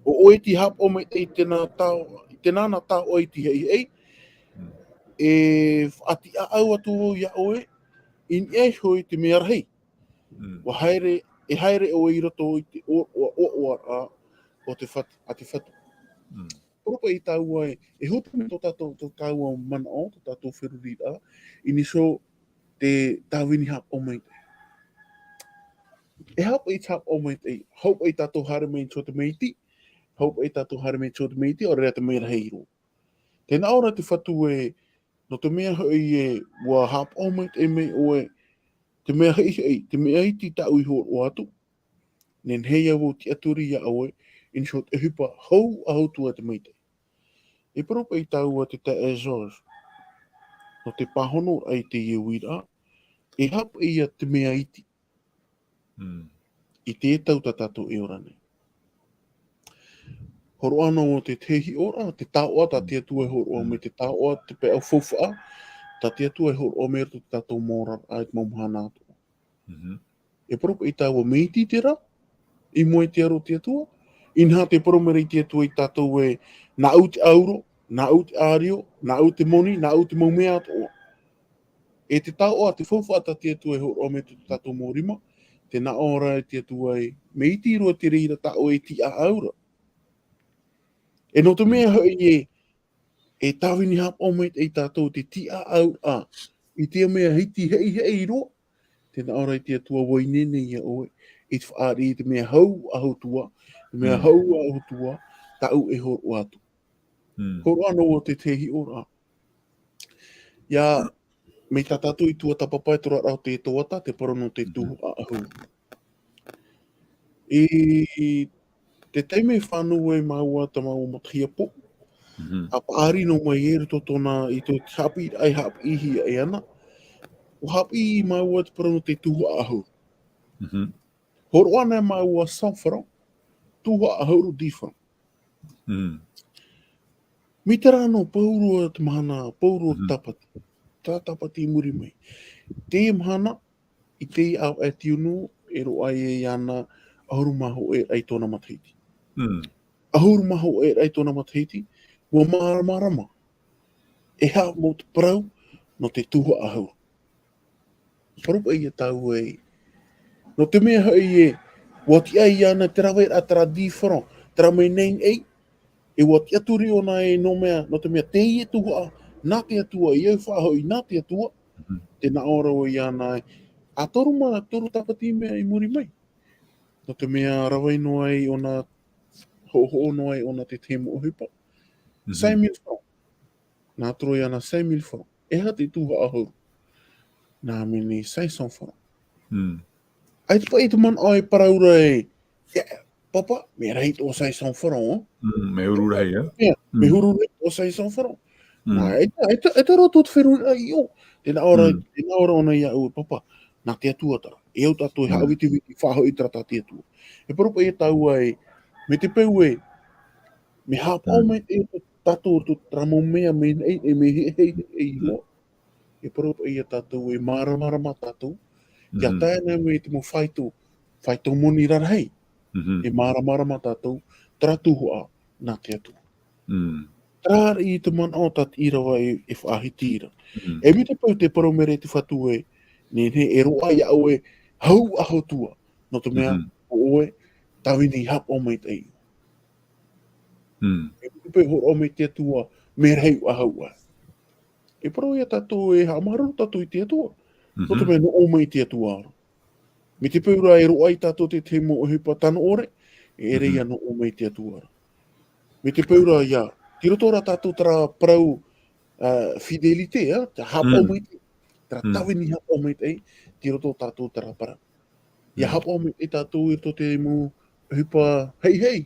ʻO ʻoe tei haʻapaʻo maitaʻi i tēnā tao-, i tēnā nā taoʻa iti heihei, e faʻatiʻaʻau atu vau iā ʻoe, i niʻa iho i te mea rahi. ʻUa haere, e haere ʻoe i roto i te ʻo-, ʻoaʻoa, ʻoaʻoa o te Fatu, a te Fatu. Parau paʻi tāua ē, e huti mai tō tātou, tō tāua manaʻo, tō tātou feruriraʻa, i niʻa iho te tāvini haʻapaʻo maitaʻi. E haʻapaʻo i te haʻapaʻo maitaʻi, hau paʻi tātou haere mai i niʻa iho te mea iti, hau paʻi tātou haere mai i niʻa iho te mea iti, ʻaore rā te mea rahi roa. Tē nā ʻō ra te Fatu ē, nō te mea hoʻi ē, ʻua haʻapaʻo maitaʻi mai ʻoe, te mea heihei, te mea iti tāʻu i hōroʻa atu, nehenehe ïa vau e tiʻaturi iā ʻoe, i niʻa iho te ʻohipa hau ʻahotua te maitaʻi. E parau paʻi tāua te taeaʻe George, nō te pāhonoraʻa i teie uiraʻa, e aha paʻi ïa te mea iti i teie tau tā tātou e ora nei. Hōroʻa noa te tahi hiʻoraʻa, te taoʻa tā te Atua e hōroʻa mai, te taoʻa, te pae faufaʻa tā te Atua e hōroʻa mai i roto i tā tātou mau oraraʻa i te mau mahana atoʻa. E parau paʻi tāua, mea iti terā, i mua i te aro o te Atua, inaha tē parau mai ra te Atua iā tātou ē, nāʻu te ʻauro, nāʻu te ʻārio, nāʻu te moni, nāʻu te mau mea atoʻa. E te taoʻa, te faufaʻa tā te Atua e hōroʻa mai i tō tātou mau rima, tē nā ʻō ra te Atua ē, mea iti roa te reira tā ʻoe e tiʻaʻau ra. E nō te mea hoʻi ē, e tāvini haʻapaʻo maitaʻi tātou te tiʻaʻauraʻa i te mea iti heihei roa, tē nā ʻō ra te Atua ʻua ineine iā ʻoe, i te fāriʻi i te mea hau ʻahotua, te mea hau ʻahotua, tāʻu e hōroʻa atu. Hōroʻa noa te tahi hiʻoraʻa. ʻIa, mai tā tātou i tuatāpapa i te oraraʻa o te Toata, te parau nō te tuhaʻa ʻahuru. I te taime e fānau ai māua i tā māua matahiapo, ʻa paʻari noa mai i roto tōna i te haʻapiʻiraʻa e haʻapiʻihia e ana, ʻua haʻapiʻi māua te parau nō te tuhaʻa ʻahuru. Hōroʻa anaʻe māua cent francs, tuhaʻa ʻahuru dix francs. Mai terā noa pauroa te mahana, pauroa te tāpati. Terā tāpati i muri mai. Teie mahana, i teie ʻāvaʻe tiunu, e roaʻa ai iāna ʻahuru mā hōʻē raʻa i tōna matahiti. ʻAhuru mā hōʻē raʻa i tōna matahiti, ʻua māramarama. E aha mau te parau, nō te tuhaʻa ʻahuru. Parau paʻi iā tāua ē. Nō te mea hoʻi ē, ʻua tiʻa iāna te raveraʻa terā dix francs, terā mea naʻinaʻi, e ʻua tiʻaturi ʻōna ē nō mea, nō te mea teie tuhaʻa, nā te Atua, ʻia faʻahoʻi nā te Atua, tē nā ʻō ra iāna ē, ʻa toru mā, toru tāpati mea i muri mai. Nō te mea rave noa ai ʻōna, hoʻohoʻo noa ai ʻōna te tahi mau ʻohipa. Cinq mille francs. Nā te roa iāna cinq mille francs. E aha te tuhaʻa ʻahuru? Nā, mea nei cinq cents francs. ʻAita paʻi te manaʻo e parau ra ē, ʻia, papa, mea rahi tō cinq cents francs, ā? Mea huru rahi, ā? Mea, mea huru rahi tō cinq cents francs. Nā, ʻaita, ʻaita, ʻaita roa tō te feruriraʻa i ʻō. Tē nā ʻō ra, tē nā ʻō ra ʻōna iāʻu ē, papa, nā te Atua terā. E au tātou e haʻavitiviti, faʻahoʻi terā tā te Atua. E parau paʻi iā tāua ē, mai te peu ē, mea haʻapaʻo maitaʻi tātou i terā mau mea, mea naʻinaʻi, e mea heihei, heihei roa. E parau paʻi iā tātou, e māramarama tātou. ʻIa tae noa mai te mau faito, faito moni rarahi. E māramarama tātou, terā tuhaʻa, nā te Atua. Terā ïa te manaʻo tā te ʻīrava e, e faʻahiti ra. E mai te peu tē parau mai ra te Fatu ē, nehenehe e roaʻa iā ʻoe, hau ʻahotua. Nō te mea, ʻo ʻoe, tāvini haʻapaʻo maitaʻi. E mai te peu e hōroʻa mai te Atua, mea rahi ʻua hau ā. E parau iā tātou e haʻamāuruuru tātou i te Atua. Nō te mea nō ʻō mai te Atua ra. Mai te peu rā e roaʻa iā tātou te tahi mau ʻohipa tano ʻore, e ʻere ïa nō ʻō mai te Atua ra. Mai te peu rā ïa, tei roto rā tātou terā parau, ā, fidélité, ā, te haʻapaʻo maitaʻi, terā tāvini haʻapaʻo maitaʻi, tei roto tātou terā parau. ʻIa haʻapaʻo maitaʻi tātou i roto te mau ʻohipa heihei.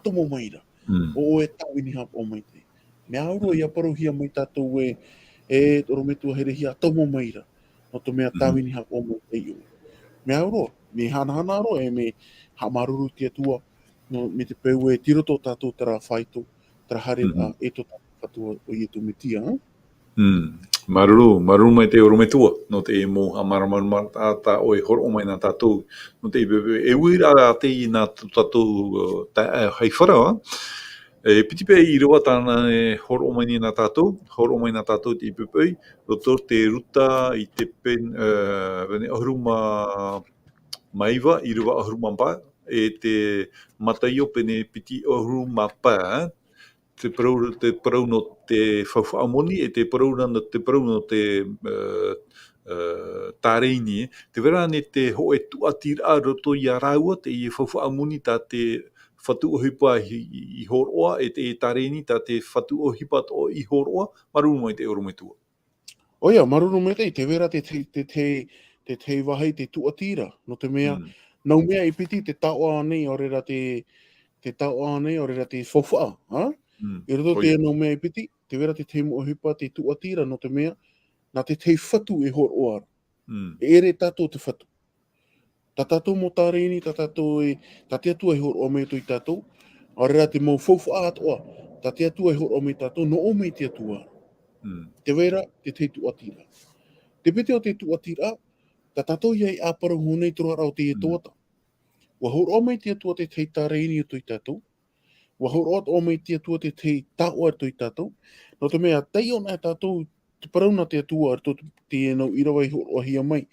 ʻa tomo mai ra. Mm. ʻO ʻoe e tāvini haʻapaʻo maitaʻi. Mea au roa, mm, ʻia parauhia mai tātou ē, e ʻorometua herehia, ʻa tomo mai ra. Nō te mea, mm, tāvini haʻapaʻo maitaʻi ʻoe. Mea au roa, mea hanahana roa, e mea haʻamāuruuru i te Atua, nō, mai te peu ē tei roto tātou terā faito, terā haereraʻa, mm, e tō tātou Fatu ʻo Iesu Mesia, ā? Mm. Māuruuru, māuruuru maitaʻi ʻorometua, nō te mau haʻamāramarama tā, tā ʻoe e hōroʻa mai nā tātou, nō te, e, e, e uiraʻa teie nā tō tātou, ā, tā, ā, haifara, ā? E piti paʻi ʻīrava tāna e hōroʻa mai nei nā tātou, hōroʻa mai nā tātou te poʻipoʻi, roto te Ruta i te pen-, ā, pene ʻahuru mā, mā iva, ʻīrava ʻahuru mā pae, e te Mataio pene piti ʻahuru mā pae, ā? Te parau, te parau nō te faufaʻa moni, e te parau nā, te parau nō te, ā, ā, tārēni, ē. Tē vai ra ānei te hōʻē tūʻatiraʻa roto ia rāua, teie faufaʻa moni tā te Fatu ʻohipa i, i, i hōroʻa, e te tārēni tā te Fatu ʻohipa atoʻa i hōroʻa, māuruuru maitaʻi ʻorometua. ʻOia, māuruuru maitaʻi, tē vai ra te, te, te, te, te vāhi te tūʻatira, nō te mea, mm, nau mea e piti te taoʻa nei, ʻaore ra te, te taoʻa nei, ʻaore ra te faufaʻa, ā? Mm, ʻoia. I roto i teie nau mea e piti, tē vai ra te tahi mau ʻohipa te tūʻatira, nō te mea, nā te tahi Fatu e hōroʻa ra. Mm. E ʻere tātou te Fatu. Tā tātou mau tārēni, tā tātou e, tā te Atua e hōroʻa mai ia tātou, ʻaore ra te mau faufaʻa atoʻa, tā te Atua e hōroʻa mai ia tātou, nō ʻō mai te Atua. Mm. Tē vai ra te tahi tūʻatira. Te piti o te tūʻatira, tā tātou ïa e ʻāparau iho nei i te roaraʻa o teie, mm, tuhaʻa. ʻUa hōroʻa mai te Atua te tahi tārēni ia tātou, ʻua hōroʻa atoʻa mai te Atua te tahi taoʻa ia tātou. Nō te mea, taiʻo anaʻe tātou te parau nā te Atua, i roto i teie nau ʻīrava i hōroʻahia mai.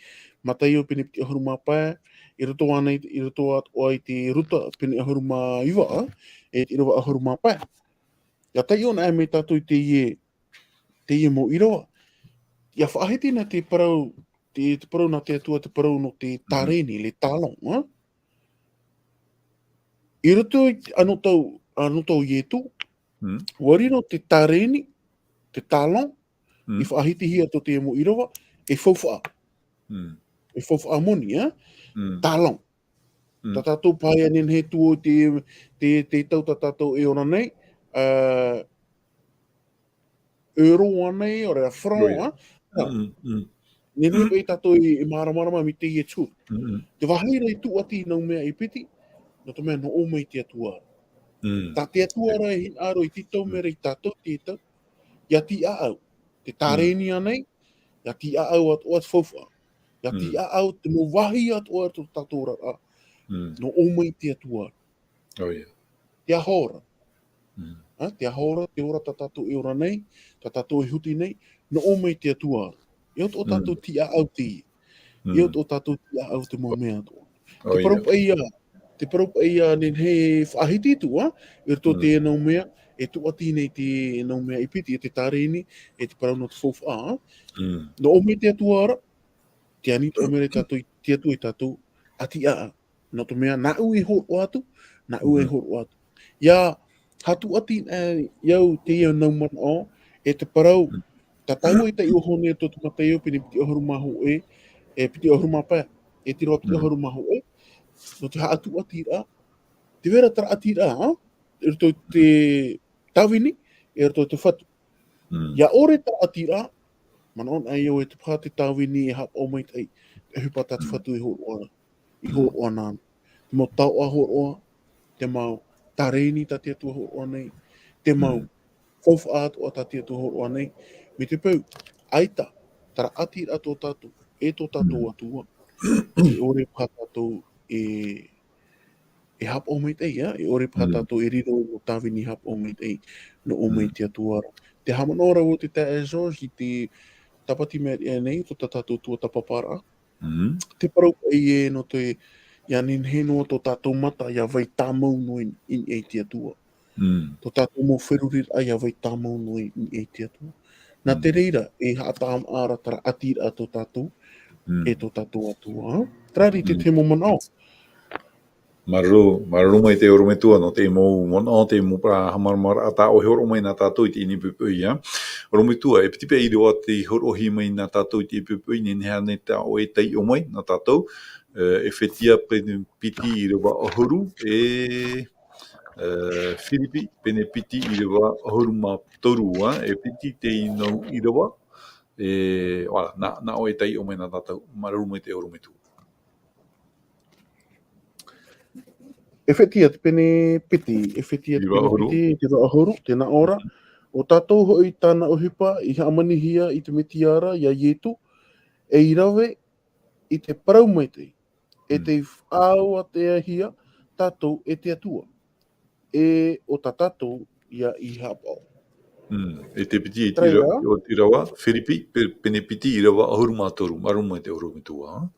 Mataio pene piti ʻahuru mā pae, i roto ānei, i roto atoʻa i te Ruta pene ʻahuru mā iva, ā, e te ʻīrava ʻahuru mā pae. ʻIa taiʻo anaʻe mai tātou i teie, teie mau ʻīrava. ʻIa faʻahiti na te parau, te, te parau nā te Atua, te parau nō te, mm, tārēni, le talent, ā? I roto i te anotau, anotau o Iesu, mm, ʻua riro te tārēni, te talent, mm, i faʻahitihia i roto i te mau ʻīrava, e faufaʻa. Mm. E faufaʻa moni, ā? Mm. Talent. Mm. Tā tātou paʻi ānei e tuō i te, te, te tau tā tātou e ora nei, ā, euro ānei, ʻaore ra franc, ʻoia, ā? Nā. Mm, mm. Nehenehe paʻi tātou e, e māramarama mai teie tū. Mm, mm. Te vāhi ra i tūʻati i nau mea e piti, nō te mea nō ʻō mai te Atua. Mm. Tā te Atua ra e hinaʻaro i tītau mai ra ia tātou i teie tau, ʻia tīaʻau. Te, mm, tārēni ānei, ʻia tīaʻau atoʻa te faufaʻa. ʻIa, mm, tīaʻau te mau vāhi atoʻa o tō tātou oraraʻa. Mm. Nō ʻō mai te Atua. ʻOia. Te aho ra. Mm. Ā, te aho ra, te ora tā tātou e ora nei, tā tātou e huti nei, nō ʻō mai te Atua. ʻIa tō tātou, mm, tīaʻau teie. Mm. ʻIa tō tātou tīaʻau te mau mea atoʻa. Te, ʻoia, parau paʻi ïa, te parau paʻi ïa nehenehe e faʻahiti atu, ā, i roto, mm, i teie nau mea, e tūʻati nei teie nau mea e piti, e te tārēni, e te parau nō te faufaʻa, ā. Mm. Nō ʻō mai te Atua ra, tē ani atoʻa mai ra ia tātou, te Atua ia tātou, ʻa tīaʻau. Nō te mea, nāʻu e hōroʻa atu, nāʻu e, mhm, hōroʻa atu. ʻIa haʻatūʻati, ā, au i teie nau manaʻo, e te parau, mm, tā tāua i taiʻo iho nei i roto i te Mataio pene piti ʻahuru mā hōʻē, e piti ʻahuru mā pae, e te ʻīrava piti, mm, ʻahuru mā hōʻē, nō te haʻatūʻatiraʻa, tē vai ra te tāʻatiraʻa, ā, i roto i te tāvini, e i roto i te Fatu. Mm. ʻIa ʻore tāʻatiraʻa, manaʻo anaʻe au e te paha te tāvini e haʻapaʻo maitaʻi, te ʻohipa tā te, mm, Fatu e hōroʻa, i, mm, hōroʻa nāna. Te mau taoʻa hōroʻa, te mau tā rēni tā te Atua hōroʻa nei, te mau, Mm. faufaʻa atoʻa tā te Atua hōroʻa nei, mai te peu, ʻaita, terā ʻātiraʻa tō tātou, e tō tātou Mm. Atua, e ʻore paha tātou e, e haʻapaʻo maitaʻi, ā, e ʻore paha Mm. tātou e riro nō tāvini haʻapaʻo maitaʻi, nō ʻō mai Mm. te Atua ra. Te haʻamanaʻo ra vau te taeaʻe George i te tāpati mai ʻē nei, tō tā tātou tuatāpaparaʻa. Mm. Te parau paʻi ē nō te, ʻia nehenehe noa tō tātou mata, ʻia vai tāmau noa i, i, i te Atua. Mm. Tō tātou mau feruriraʻa ʻia vai tāmau noa i, i, i te Atua. Nā Mm. te reira, e haʻatāmāʻa ra terā ʻātiraʻa tō tātou, Mm. e tō tātou Atua, ā? Terā rā te Mm. tahi mau manaʻo. Māuruuru, māuruuru maitaʻi ʻorometua, nō te mau manaʻo, te mau parau haʻamāramarama tā ʻoe i hōroʻa mai nā tātou i teie nei poʻipoʻi, ā. ʻOrometua, e piti paʻi ʻīrava tei hōroʻahia mai nā tātou i teie poʻipoʻi, nehenehe ānei tā ʻoe e taiʻo mai nā tātou, e, Efetia pene piti ʻīrava ʻahuru, e, e, Firipi pene piti ʻīrava ʻahuru mā toru, ā, e piti teie nau ʻīrava, e, voilà, nā, nā ʻoe e taiʻo mai nā tātou, māuruuru maitaʻi ʻorometua. Efetia, te pene piti, Efetia, te pene piti, te ʻīrava ʻahuru, tē nā ʻō ra. Mm. ʻO tātou hoʻi tāna ʻohipa i hāmanihia i te Metia ra, iā Ietu, ei rave i te parau maitaʻi, e Mm. tei faʻauaʻehia tātou e te Atua, e ʻo tā tātou ia i haʻapaʻo. Mm. E te piti, e te Terā ʻīra-, rā. ʻo te ʻīrava, Firipi, pe-, pene piti ʻīrava ʻahuru mā toru, māuruuru maitaʻi ʻorometua.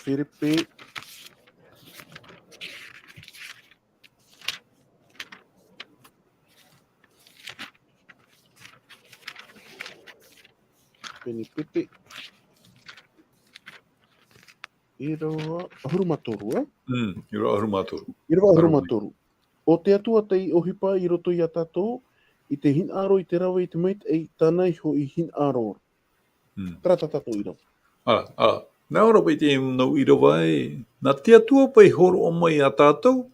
Firipi. Pene piti. ʻĪrava ʻahuru mā toru, ā? Mm, ʻīrava ʻahuru mā toru. ʻĪrava ʻahuru mā toru. ʻO te Atua tei ʻohipa i roto iā tātou, i te hinaʻaro, i te rave, i te maitaʻi, tāna iho i hinaʻaro. Mm. Terā tā tātou ʻīrava. Ā, ā. Nā ʻō ra paʻi te mau ʻīrava ē, nā te Atua paʻi i hōroʻa mai iā tātou,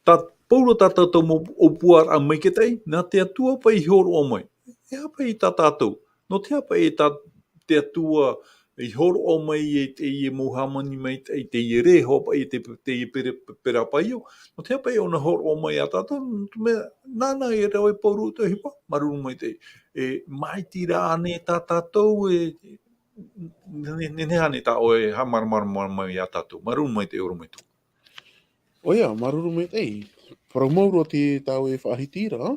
tā, pauroa tā tātou mau ʻōpuaraʻa maitaʻi, nā te Atua paʻi i hōroʻa mai. E aha paʻi tā tātou? Nō te aha paʻi tā te Atua i hōroʻa mai i teie mau hāmani maitaʻi, teie rē, hoʻi paʻi te, teie pere-, perā paio? Nō te aha paʻi ʻōna i hōroʻa mai iā tātou? Nō te mea, nāna e rave pauroa te ʻohipa, māuruuru maitaʻi. E, maitaʻi rā ānei tā tātou, e, ne-, ne-, nehenehe ānei tā ʻoe e haʻamāramarama mai iā tātou? Māuruuru maitaʻi ʻorometua. ʻOia, māuruuru maitaʻi. Parau mau roa te, tā ʻoe e faʻahiti ra,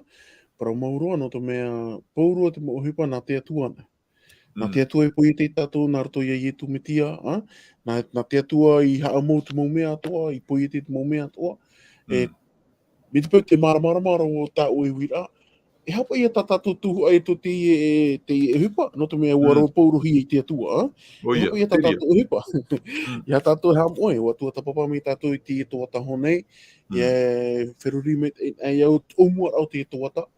parau mau roa nō te mea, pauroa te mau ʻohipa nā te Atua anaʻe. Nā Mm. te Atua i poiete iā tātou, nā roto iā Ietu Metia, ā? Nā, nā te Atua i haʻamou te mau mea atoʻa, i poiete te mau mea atoʻa. E, Mm. mai te peu tē māramarama ra ʻo tā ʻoe e uiraʻa, e aha paʻi tā tātou tuhaʻa e tō teie, e, teie ʻohipa, nō te mea ʻua Mm. rave paurohia e te Atua, ā? ʻOia, e aha paʻi tā te reira. Tātou ʻohipa. Mm. Iā tātou e haʻamoʻe, ʻua tuatāpapa mai tātou i te tuatāpapa nei, Mm. e feruri mai te, e, e au ʻōmuaraʻa o te tuatāpapa.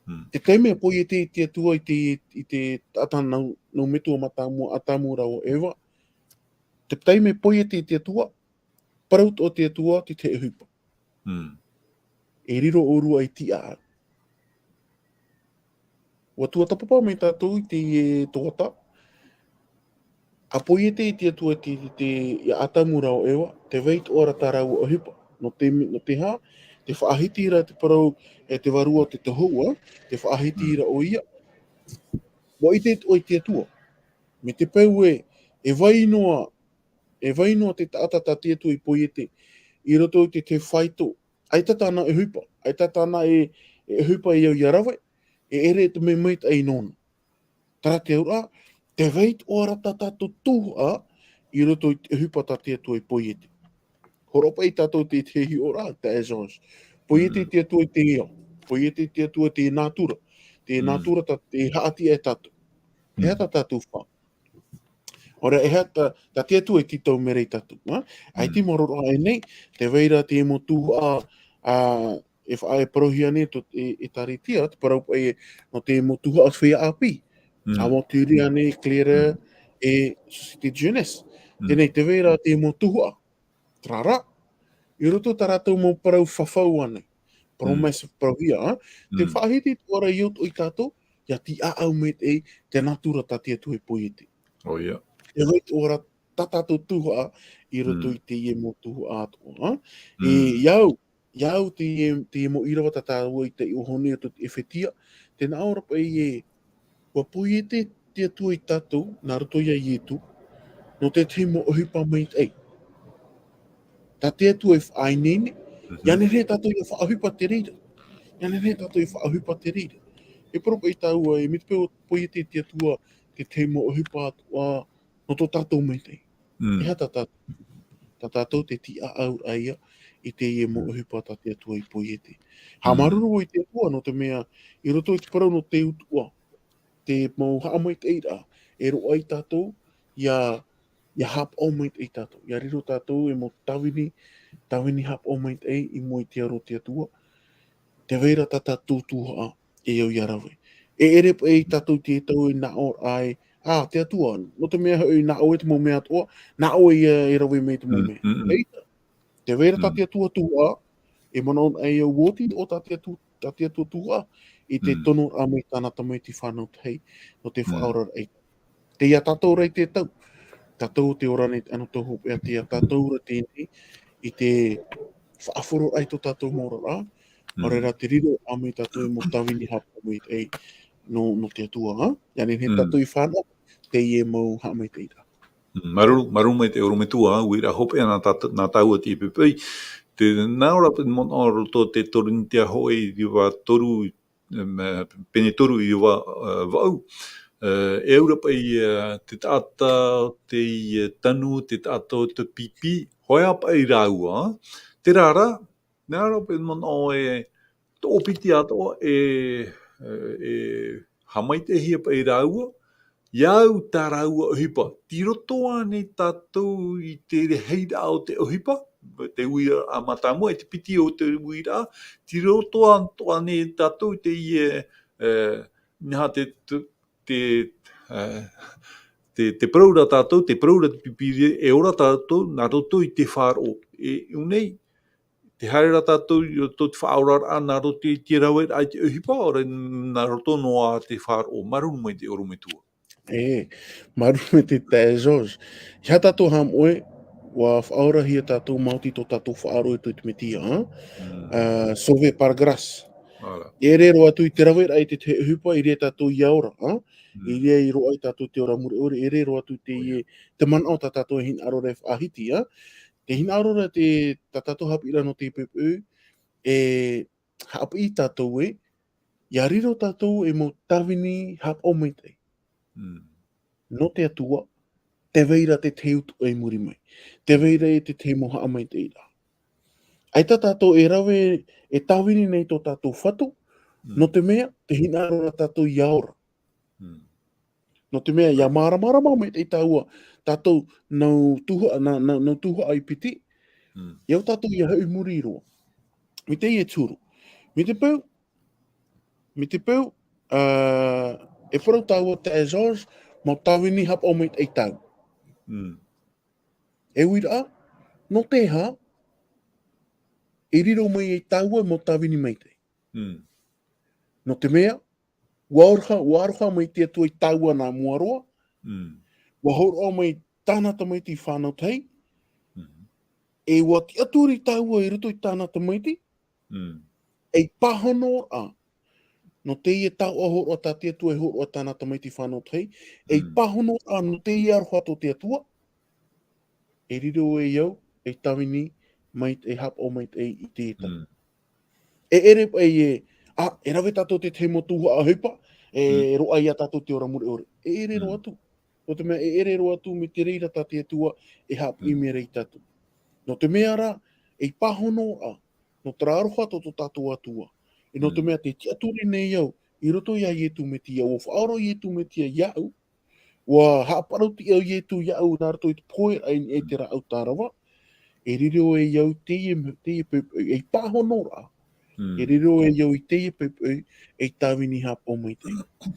Mm. Te taime e poiete te Atua i te, i te taʻata nau, nau metua mātāmua, Atamu rāua ʻo Eva. Te taime e poiete te Atua, parau atoʻa te Atua te, te ʻohipa. Mm. E riro ʻōrua ei tiʻaʻau. ʻUa tuatāpapa mai tātou i te, e, tuatāpapa. ʻA poiete te Atua te, te, iā Atamu rāua ʻo Eva, tē vai atoʻa ra tā rāua ʻohipa. Nō te, nō te aha, tē faʻahiti ra te parau, e te Vārua o te Tohu, ā, tē faʻahiti Mm. ra ʻoia. ʻUa ʻite atoʻa te Atua. Mai te peu ē, e vai noa, e vai noa te taʻata tā te Atua i poiete, i roto i te, te fāito, ʻaita tāna e ʻohipa, ʻaita tāna e, e ʻohipa e au ʻia rave, e ʻere te mea maitaʻi nōna. Terā te auraʻa, tē vai atoʻa ra tā tātou tuhaʻa i roto i te ʻohipa tā te Atua i poiete. Hōroʻa paʻi tātou te, te hiʻoraʻa, taeaʻe George. Poiete Mm. te Atua i te ao, poiete te Atua i te nātura, te Mm. nātura tā, tē haʻatiʻa ia tātou. E aha Mm. tā tātou fā? Ora, e aha tā, tā te Atua e tītau mai ra ia tātou, ā? ʻAita Mm. i māuruuru aʻe nei, tē vai ra te mau tuhaʻa, ā, e faʻa-, e parauhia nei tō, e, ʻĒtārētia, te parau paʻi nō te mau tuhaʻa feiā ʻāpī. Mm. Ā, mau teoria nei, Claire, Mm. e Société de Jeunesse. Mm. Teie nei, tē vai ra te mau tuhaʻa. Terā rā, i roto tā rātou mau parau fafau ānei. Parau Mm. mai se parauhia, ā? Tē Mm. faʻahiti atoʻa ra ia tātou, ia tiʻaʻau mai te, te nātura tā te Atua i poiete. ʻOia. E vai atoʻa ra tā tātou tuhaʻa i roto i teie mau tuhaʻa atoʻa, ā? E, i au, i au teie, teie mau ʻīrava tā tāua i taiʻo nei o te ʻEfetia, tē nā ʻō ra paʻi ē, ʻua poiete te Atua ia tātou, nā roto ia Ietu, nō te tahi mau ʻohipa maitaʻi. Tā te Atua e faʻaineine, ʻia nehenehe tātou ʻia faʻaʻohipa te reira. ʻIa nehenehe tātou ʻia faʻaʻohipa te reira. E parau paʻi tāua ē, mai te peu ʻua poiete te Atua, te tahi mau ʻohipa atoʻa, nō tō tātou maitaʻi. E aha tā tātou? Tā tātou te tiʻaʻau ra ia i teie mau ʻohipa tā te Atua i poiete. Haʻamāuruuru i te Atua, nō te mea, i roto i te parau nō Teutuʻa, te mau haʻamaitaʻiraʻa, e roaʻa ia tātou, ʻia, ʻia haʻapaʻo maitaʻi tātou. ʻIa riro tātou ei mau tāvini, tāvini haʻapaʻo maitaʻi i mua i te aro o te Atua. Tē vai ra tā tātou tuhaʻa, e au ʻia rave. E ʻere paʻi tātou te tau e nā ʻō ra ē, ā, te Atua, nō te mea hoʻi nā ʻoe te mau mea atoʻa, nā ʻoe ia e rave mai te mau mea. ʻEita, tē vai ra tā te Atua tuhaʻa, e manaʻo anaʻe au ʻua oti atoʻa tā te Atua, tā te Atua tuhaʻa, i te tonoraʻa mai tāna tamaiti fānau tahi, nō te faʻaoraraʻa. Tei ia tātou ra i te tau. Tātou te ora nei, anotau hopeʻa, tei ia tātou ra teie nei, i te faʻahoroʻaraʻa i tō tātou mau oraraʻa, ʻaore rā te riro mai tātou ei mau tāvini haʻapaʻo maitaʻi nō, nō te Atua, ā? ʻIa nehenehe tātou ʻia fānaʻo, teie mau haʻamaitaʻiraʻa. Mm, māuruuru, māuruuru maitaʻi ʻorometua, ā, uiraʻa hopeʻa nā tā-, nā tāua teie poʻipoʻi. Tē nā ʻō ra paʻi te manaʻo roto i te Korinetia hōʻē ʻīrava toru, em, pene toru ʻīrava, eh, vaʻu. Eh, e au ra paʻi, eh, te taʻata o te, eh, tanu, te taʻata o te pipi, hōʻē ā paʻi rāua, terā rā, nā ʻō ra paʻi te manaʻo ē, toʻopiti atoʻa e, e, e haʻamaitaʻihia paʻi rāua, ʻia au tā rāua ʻohipa. Tei roto ānei tātou i te rahiraʻa o te ʻohipa, te uiraʻa mātāmua, i te piti o te uiraʻa, tei roto atoʻa ānei tātou i te, e, e, nā te, te, te, e, te, te parau ra tātou, te parau ra te pipi, e ora tātou, nā roto i te faʻaroʻo. E, ʻū nei, tē haere ra tātou i roto i te faʻaoraraʻa, nā roto i te raveraʻa i te ʻohipa, ʻaore, nā roto noa te faʻaroʻo. Māuruuru maitaʻi ʻorometua. E, māuruuru maitaʻi George. ʻEiaha tātou haʻamoʻe, ʻua faʻaorahia tātou maoti tō tātou faʻaroʻo i te Mesia, ā? Mm. Ā, sauvé par grâce. Voilà. E ʻere roa atu i te raveraʻa i te tahi ʻohipa, i reira tātou ʻia ora, ā? Mm. I reira i roaʻa ia tātou te ora mure ʻore, e ʻere roa atu i te, ʻoia, te manaʻo tā tātou e hinaʻaro ra e faʻahiti, ā? Tē hinaʻaro ra te, tā tātou haʻapiʻiraʻa nō teie poʻipoʻi, e haʻapiʻi tātou ē, ʻia riro tātou ei mau tāvini haʻapaʻo maitaʻi. Mm. Nō te Atua, tē vai ra te tahi utuʻa i muri mai. Tē vai ra te tahi mau haʻamaitaʻiraʻa. ʻAita tātou e rave, e tāvini nei tō tātou Fatu, mm, nō te mea, tē hinaʻaro ra tātou ʻia ora. Mm. Nō te mea, ʻia māramarama maitaʻi tāua, tātou nau tuhaʻa, nā, nā, nau tuhaʻa i piti, mm, ʻia au tātou ʻia hoʻi i muri roa. Mai teie te huru. Mai te peu, mai te peu, ā, e parau tāua, George, mau tāvini haʻapaʻo maitaʻi tāua. Mm. E uiraʻa, nō te aha, e riro mai ai tāua mau tāvini maitaʻi. Mm. Nō te mea, ʻua aroha, ʻua aroha mai te Atua ia tāua nā mua roa. Mm. ʻUa hōroʻa mai tāna tamaiti fānau tahi. Mm. E ʻua tiʻaturi tāua i roto i tāna tamaiti. Mm. Ei pāhonoraʻa nō teie taoʻa hōroʻa tā te Atua e hōroʻa tāna tamaiti fānau tahi. Ei, mm, pāhonoraʻa nō teie aroha tō te Atua. E riro e au ei tāvini maitaʻi, haʻapaʻo maitaʻi i teie tau. Mm. E ʻere paʻi ē, ā, e rave tātou te tahi mau tuhaʻa ʻohipa, e, mm, roaʻa ia tātou te ora mure ʻore. E ʻere roa, mm, atu. Nō te mea, e ʻere roa atu mai te reira tā te Atua e haʻapiʻi, mm, mai ra ia tātou. Nō te mea rā, ei pāhonoraʻa nō terā aroha tō tō tātou Atua. E nō te, mm, mea tē tiʻaturi nei au, i roto ia Ietu Mesia, ʻua faʻaora Ietu Mesia iāʻu, ʻua haʻaparau-tiʻa-au-Ietu iāʻu nā roto i te pohe raʻa i niʻa i te rāʻau tārava, e riro e au i teie, teie poʻipoʻi, ei pāhonoraʻa. Mm. E riro e au i teie poʻipoʻi, ei tāvini haʻapaʻo maitaʻi.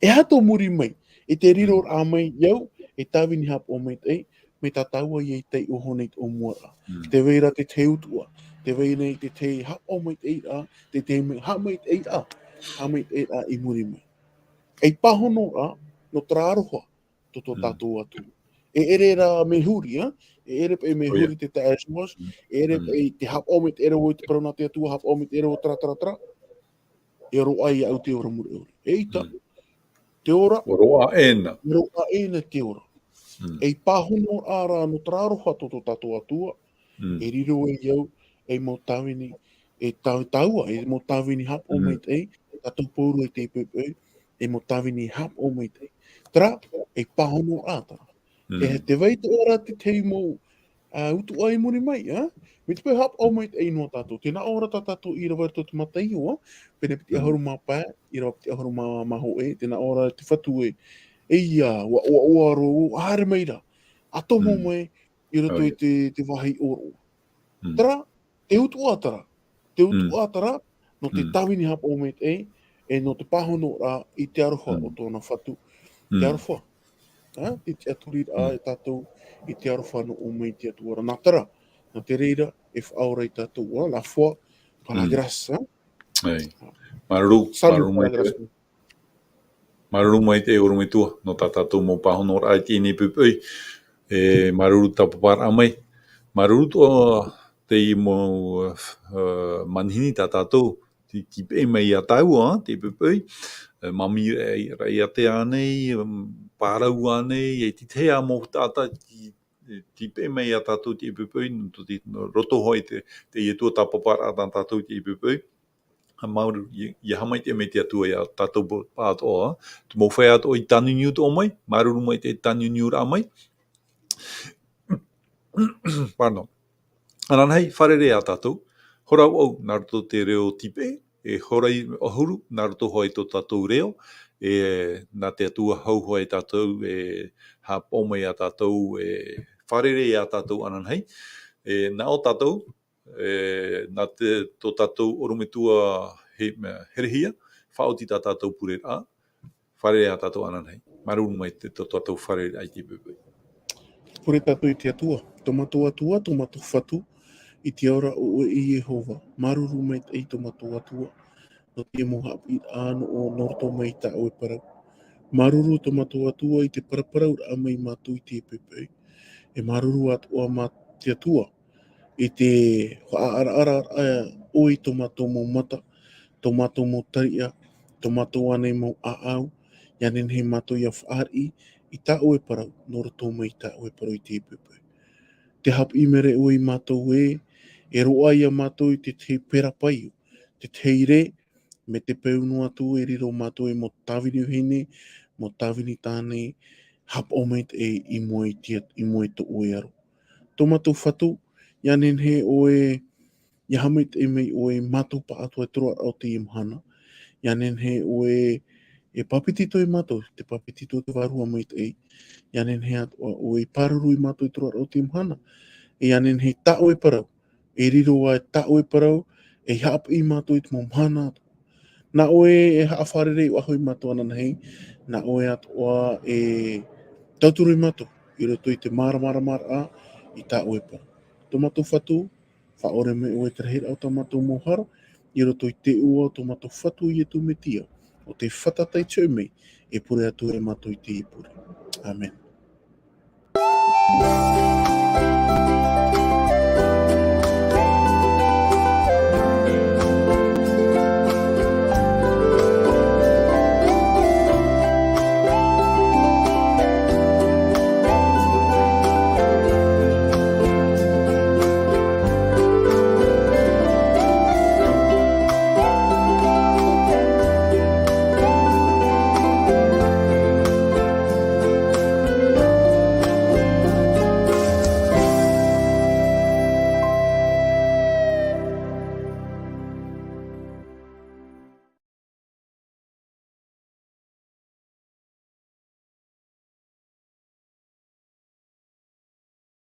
E aha tō muri mai, i te riroraʻa mai iāʻu, ei tāvini haʻapaʻo maitaʻi, mai tā tāua ia i taiʻo iho nei i tō mua ra. Mm. Tē vai ra te tahi utuʻa, tē vai nei te tahi haʻapaʻo maitaʻiraʻa, te tahi mai-, haʻamaitaʻiraʻa, haʻamaitaʻiraʻa i muri mai. Ei pāhonoraʻa nō terā aroha tō tātou Atua. E ʻere rā mea huri, ʻa? E ʻere paʻi mea huri te taʻa Iesu, e ʻere paʻi te haʻapaʻo maitaʻi ra vau i te parau nā te Atua, haʻapaʻo maitaʻi ra vau, terā, terā, terā. E roaʻa iāʻu te ora mure ʻore. ʻEita, te ora. Roaʻa ʻē na. Roaʻa ʻē na te ora. E pāhono rā nō terā aroha tō tō tātou Atua, e riro ai iāʻu ei mau tāvini, e tā-, tāua, ei mau tāvini haʻapaʻo maitaʻi, tātou pauroa i te poʻipoʻi, ei mau tāvini haʻapaʻo maitaʻi. Terā, ei pāhono rā terā. E te vai atoʻa ra te tahi mau, ā, utuʻa i muri mai, ā? Mai te peu haʻapaʻo maitaʻi noa tātou. Tē nā ʻō ra tā tātou ʻīrava i roto i te Mataio, ā? Pene piti ʻahuru mā pae, ʻīrava piti ʻahuru mā, mā hōʻē, tē nā ʻō ra te Fatu ē. E ia, ʻua, ʻua, ʻua roa, haere mai ra. ʻA tomo mai, i roto i te, te vāhi ʻōroʻa. Terā, te utuʻa terā. Te utuʻa terā, nō te tāvini haʻapaʻo maitaʻi, e nō te pāhono rā i te aroha o tōna Fatu. Te aroha. Ā, te tiʻaturi rā e tātou i te aroha nō ʻō mai te Atua ra. Nā terā, nā te reira, e faʻaora ia tātou, ā, la foi par la grâce, ā? Māuruuru, Salut māuruuru par la maitaʻi. Grâce. Māuruuru maitaʻi ʻorometua, nō tā tātou mau pāhono rā i teie nei poʻipoʻi. E, māuruuru tāpaparaʻa mai. Māuruuru atoʻa teie mau, ā, manihini tā tātou, tī-, tīpeʻe mai ia tāua, teie poʻipoʻi. E, māmī rā, rā ia te ānei, pārau ānei, e te tahi ā mau taʻata tī-, tīpeʻe mai ia tātou teie poʻipoʻi, nō te, nō roto hoʻi te, teie atu tāpaparaʻa tā tātou teie poʻipoʻi. Māuruuru, ia, ia haʻamaitaʻi mai te Atua ia tātou pa-, pāʻatoʻa. Te mau feiā atoʻa i tāniuniu atoʻa mai, māuruuru maitaʻi tāniuniuraʻa mai. Pardon. Ananahi, fārerei ā tātou. Hora vaʻu, nā roto te reo tīpeʻe, e hora ʻahuru, nā roto hoʻi tō tātou reo, e nā te Atua hau hoʻi tātou, e haʻapaʻo mai ia tātou, e fārerei ā tātou ananahi. E nā ʻō tātou, e, nā te, tō tātou ʻorometua he, mea, herehia, faʻaoti tā tātou pure rā, fārerei ā tātou ananahi. Māuruuru maitaʻi tō tātou fārereiraʻa i teie poʻipoʻi. Pure tātou i te Atua. Tō mātou Atua, tō mātou Fatu, i te ao ra ʻo ʻoe e Iehova. Māuruuru maitaʻi tō mātou Atua, nō te mau haʻapiʻiraʻa nō, nō roto mai i tā ʻoe parau. Māuruuru tō mātou Atua i te paraparauraʻa mai mātou i teie poʻipoʻi. E māuruuru atoʻa mā te Atua, i te faʻaʻaraʻara ʻoe i tō mātou mau mata, tō mātou mau tariʻa, tō mātou ānei mau ʻāʻau, ʻia nehenehe mātou ʻia fāriʻi i tā ʻoe parau, nō roto mai i tā ʻoe parau i teie poʻipoʻi. Tē haʻapiʻi mai ra ʻoe ia mātou ē, e roaʻa ia mātou i te tahi pera paio, te tahi rē, mai te peu noa atu e riro mātou ei mau tāvini vahine, mau tāvini tāne, haʻapaʻo maitaʻi i mua i te, i mua i tō ʻoe aro. Tō mātou Fatu, ʻia nehenehe ʻoe, ʻia haʻamaitaʻi mai ʻoe ia mātou pāʻatoʻa i te roaraʻa o teie mahana. ʻIa nehenehe ʻoe e pāpetito ia mātou, te pāpetito o te Vārua Maitaʻi. ʻIa nehenehe atoʻa ʻoe e pāruru ia mātou i te roaraʻa o teie mahana. E ʻia nehenehe tā ʻoe parau, e riro ā tā ʻoe parau, e haʻapiʻi ia mātou i te mau mahana atoʻa. Nā ʻoe e haʻafārerei ʻoaʻoa ia mātou ananahi, nā ʻoe atoʻa e tauturu ia mātou, i roto i te māramaramaraʻa i tā ʻoe parau. Tō mātou Fatu, faʻaʻore mai ʻoe i te rahiraʻa o tā mātou mau hara, i roto i te iʻoa o tō mātou Fatu Ietu Metia, ʻo tē fātata i te hōʻē mea, e pure atu ai mātou i teie pure. ʻĀmene.